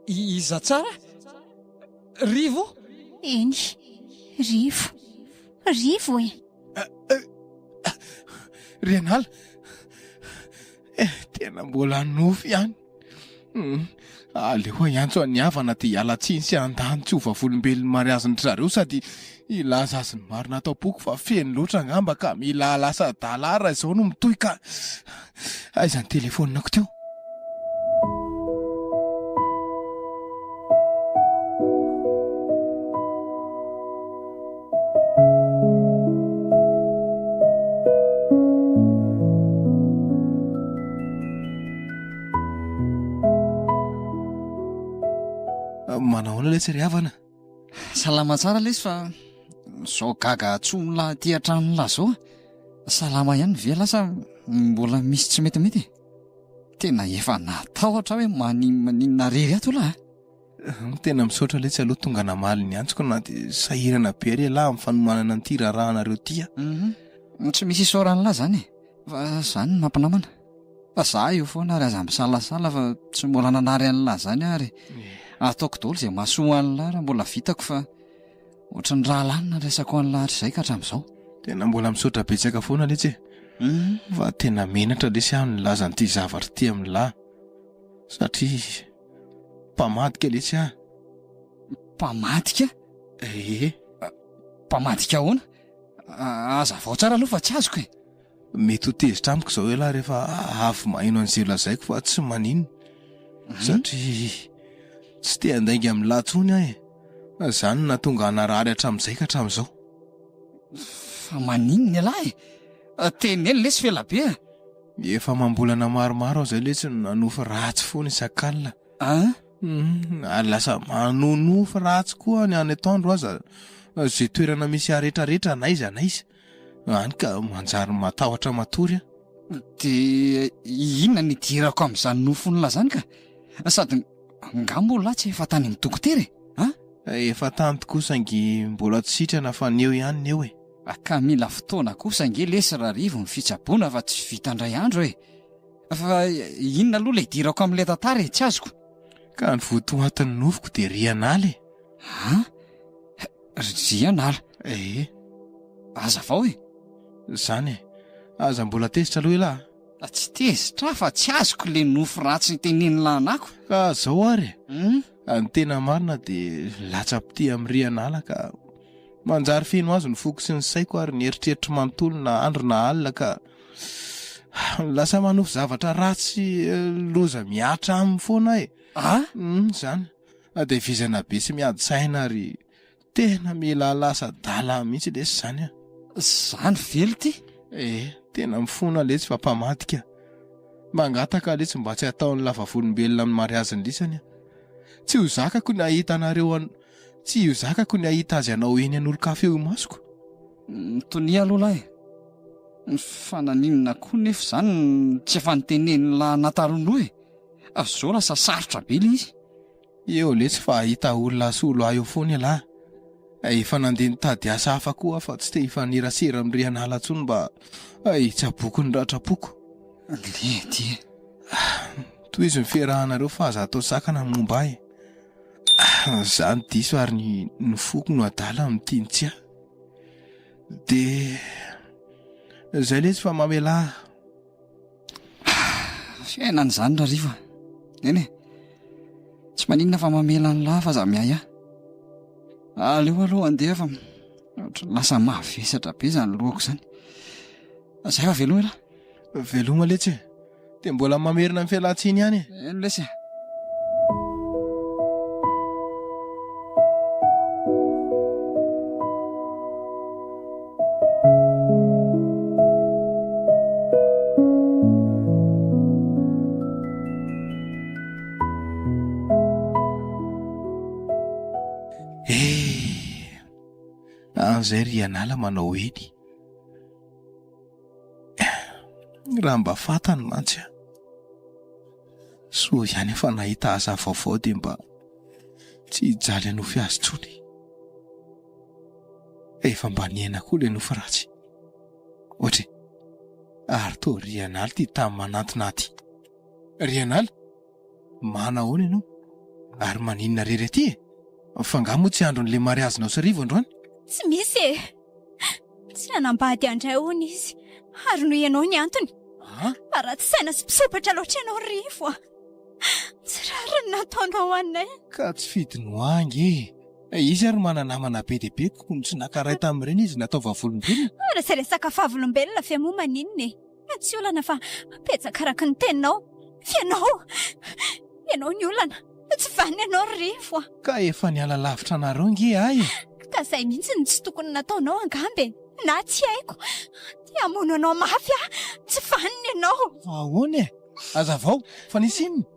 Speaker 3: Iza tsara? Rivo?
Speaker 4: Eny, Rivo. Rivo e!
Speaker 2: Renala, eh, tena mbola nofy ihany. Hmm, aleo hiantso an'i havana dia hiala tsiny sy handany tsy ho vavolombelon'ny mariazin-dry zareo sady hilaza azy ny marina ato am-poko fa feno loatra angamba ka mila lasa adala aho raha izao no mitohy ka. Aiza ny telefaoniko teo? Manahoana lesy ry havana?
Speaker 3: Salama tsara lesy fa zao gaga atson'lah aty an-tranon'lah zao a. Salama ihany ve lah sa mbola misy tsy metimety e? Tena efa natahotra aho hoe maninona rery ato lah a.
Speaker 2: Tena misaotra letsy aloha tonga namaly ny antsoko na dia sahirana be ary ialahy amin'ny fanomanana an'ity raharahanareo ity a.
Speaker 3: Mhm. Tsy misy isaoran'lah zany e. Fa zany no mampinamana. Fa za eo foana ary aza misalasala fa tsy mbola nanary an'lah zany aho ary ataoko daholo izay mahasoa an'lah raha mbola vitako fa ohatry ny rahalahy no nandraisako an'lah hatrizay ka hatramin'izao.
Speaker 2: Tena mbola misaotra betsaka foana letsy e.
Speaker 3: Mhm.
Speaker 2: Fa tena menatra lesy aho nilaza an'ity zavatra ity amin'lah satria Mpamadika letsy ah.
Speaker 3: Mpamadika?
Speaker 2: Ee.
Speaker 3: Mpamadika ahoana? Hazavao tsara aloha fa tsy azoko e.
Speaker 2: Mety ho tezitra amiko izao ialahy rehefa avy maheno an'izay lazaiko fa tsy maninona. Mhm. Satria tsy te handainga amin'ny lahy intsony aho e. Izany no nahatonga ahy narary hatramin'izay ka hatramin'izao.
Speaker 3: Fa maninona ialahy e? Teneno lesy f'ela be a.
Speaker 2: Efa amam-bolana maromaro aho izay letsy no nanofy ratsy foana isak'alina.
Speaker 3: An?
Speaker 2: Hum, ary lasa manonofy ratsy koa ny any atoandro aza, izay toerana misy ahy retraretra n'aiza n'aiza. Any ka manjary matahotra matory aho.
Speaker 3: Dia inona no idirako amin'izany nofin'olona izany ka? Sady nga moa lahy tsy efa tany amin'ny dokotera e? An?
Speaker 2: Efa tany tokoa saingy mbola tsy sitrana fa ny eo ihany ny eo e.
Speaker 3: Ka mila fotoana kosa ange lesy Rarivo ny fitsaboana fa tsy vita indray andro e! Fa inona aloha ilay idirako amin'ilay tantara e? Tsy azoko.
Speaker 2: Ka ny votoatin'ny nofiko dia rian'ala e!
Speaker 3: An? Rian'ala?
Speaker 2: Ee.
Speaker 3: Hazavao e!
Speaker 2: Izany e! Aza mbola tezitra aloha elah
Speaker 3: a! Tsy tezitra aho fa tsy azoko ilay nofy ratsy tenenin'lah anako.
Speaker 2: Ka zao ary e! Ny tena marina dia latsa-pitia amin'ny rian'ala ka Manjary feno azy ny foko sy ny saiko ary ny eritreritro manontolo na andro na alina ka lasa manofy zavatra ratsy eh, loza mihatra aminy foana aho e.
Speaker 3: Ah?
Speaker 2: Mm, izany. Dia vizana be sy miady saina ary tena mila lasa adala mihitsy lesy izany aho.
Speaker 3: Izany ve lty?
Speaker 2: Eh, tena mifona letsy fa mpamadika. Mangataka letsy mba tsy hataon'ny lava volombelona amin'ny mariazin'ny lisany aho. Tsy ho zakako ny hahita anareo an Tsy ho zakako ny hahita azy hanao eny an'olon-kafa eo imasoko.
Speaker 3: Tonia aloha lahy e! Fa naninona koa nefa izany no tsy efa notenenin'lah Nataloha e? Zao lasa sarotra be ilay izy.
Speaker 2: Eo letsy fa hahita olona hasolo ahy eo foana ialahy. Efa nandeha nitady asa hafa koa aho fa tsy te hifanerasera amin'i Rianala intsony mba hitsaboako ny ratram-poko.
Speaker 3: Lety e.
Speaker 2: Tohizo ny fiarahanareo fa aza atao sakana ny momba ahy. Izaho no diso ary ny ny foko no adala amin'ity ny tsia. Dia izay letsy fa mamelà ahy.
Speaker 3: Fiainana izany Rariva. Eny e. Tsy maninona fa mamela an'lah fa aza miahiahy. Aleo aloha andeha fa ohatran'ny lasa mavesatra be izany lohako izany. Zay fa veloma elah.
Speaker 2: Veloma letsy e. Dia mbola mamerina ny fialan-tsiny ihany e.
Speaker 3: Eny lesy e.
Speaker 2: Eh, an'izay ry anala manao eny. Raha mba fantany mantsy aho. Soa ihany fa nahita asa vaovao dia mba tsy hijaly hanofy azy intsony. Efa mba nihena koa ilay nofy ratsy. Ohatra e, ary toa Rianaly ity tany manantona ahy ity. Rianaly, manahoana ianao? Ary maninona rery aty e? Fa angaha moa tsy andron'ilay mariazinao sy Rivo androany?
Speaker 4: Tsy misy e! Tsy hanambady andray hono izy, ary noho ianao ny antony. Fa ratsy saina sy mpisompatra loatra ianao Rivo a! Tsy rariny nataonao anay.
Speaker 2: Ka tsy fidiny ho ahy ange e! Izy ary mana-namana be dia be ko no tsy naka ray tamin'ireny izy natao vavolombelona.
Speaker 4: Raha izay resaka vavolombelona ve moa maninona e? Tsy olana fa betsaka araka ny teninao. F'ianao, ianao ny olana. Tsy vanona ianao ry Rivo a!
Speaker 2: Ka efa niala lavitra anareo nge ahy e!
Speaker 4: Ka izay mihitsy no tsy tokony nataonao angamba e! Na tsy haiko. Te hamono anao mafy aho. Tsy vanona ianao.
Speaker 2: Fa ahoana e? Hazavao, fa nisy inona?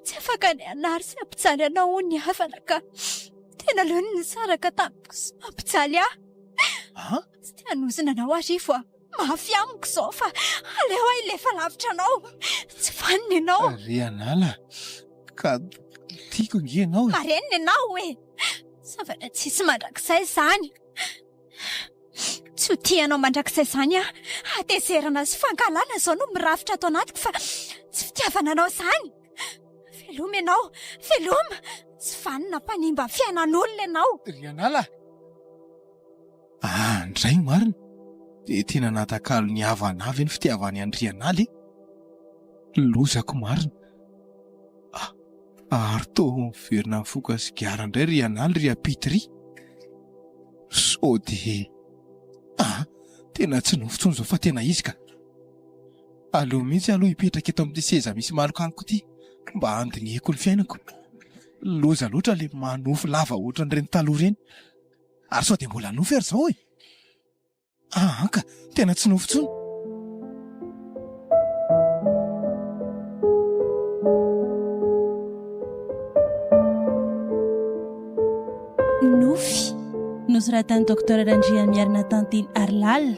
Speaker 4: Tsy afaka ny hanary sy hampijaly anao hono ny havana ka. Tena aleony nisaraka tamiko sy mampijaly ahy.
Speaker 2: An?
Speaker 4: Tsy te hanozona anao aho Rivo a! Mafy amiko izao fa aleo aho hilefa lavitra anao. Tsy vanona ianao.
Speaker 2: Ry anala, ka tiako ange ianao e.
Speaker 4: Marenina ianao e. Zavatra tsisy mandrakizay izany. Tsy ho tia anao mandrakizay izany aho. Hatezerana sy fankahalana izao no mirafitra ato anatiko fa tsy fitiavana anao izany. Veloma ianao, veloma. Tsy vanona mpanimba fiainan'olona ianao.
Speaker 2: Ry anala. Ah, ndray marina! Dia tena natakalo ny havana avy ny fitiavany an'i Rianaly e! Lozako marina! Ah, ary toa miverina mifoka sigara indray Rianaly ry Apity ry! Sao dia. Ah, tena tsy nofy intsony izao fa tena izy ka! Aleo mihitsy aloha hipetraka eto amin'ity seza misy malokaloka ity mba handinihiko ny fiainako. Loza loatra ilay manofy lava ohatran'ireny taloha ireny. Ary sao dia mbola nofy ary izao e? Aa ka, tena tsy nofy intsony.
Speaker 1: Nofy. Nosoratan'i Docteur Randriamiarina Tantely Harilala.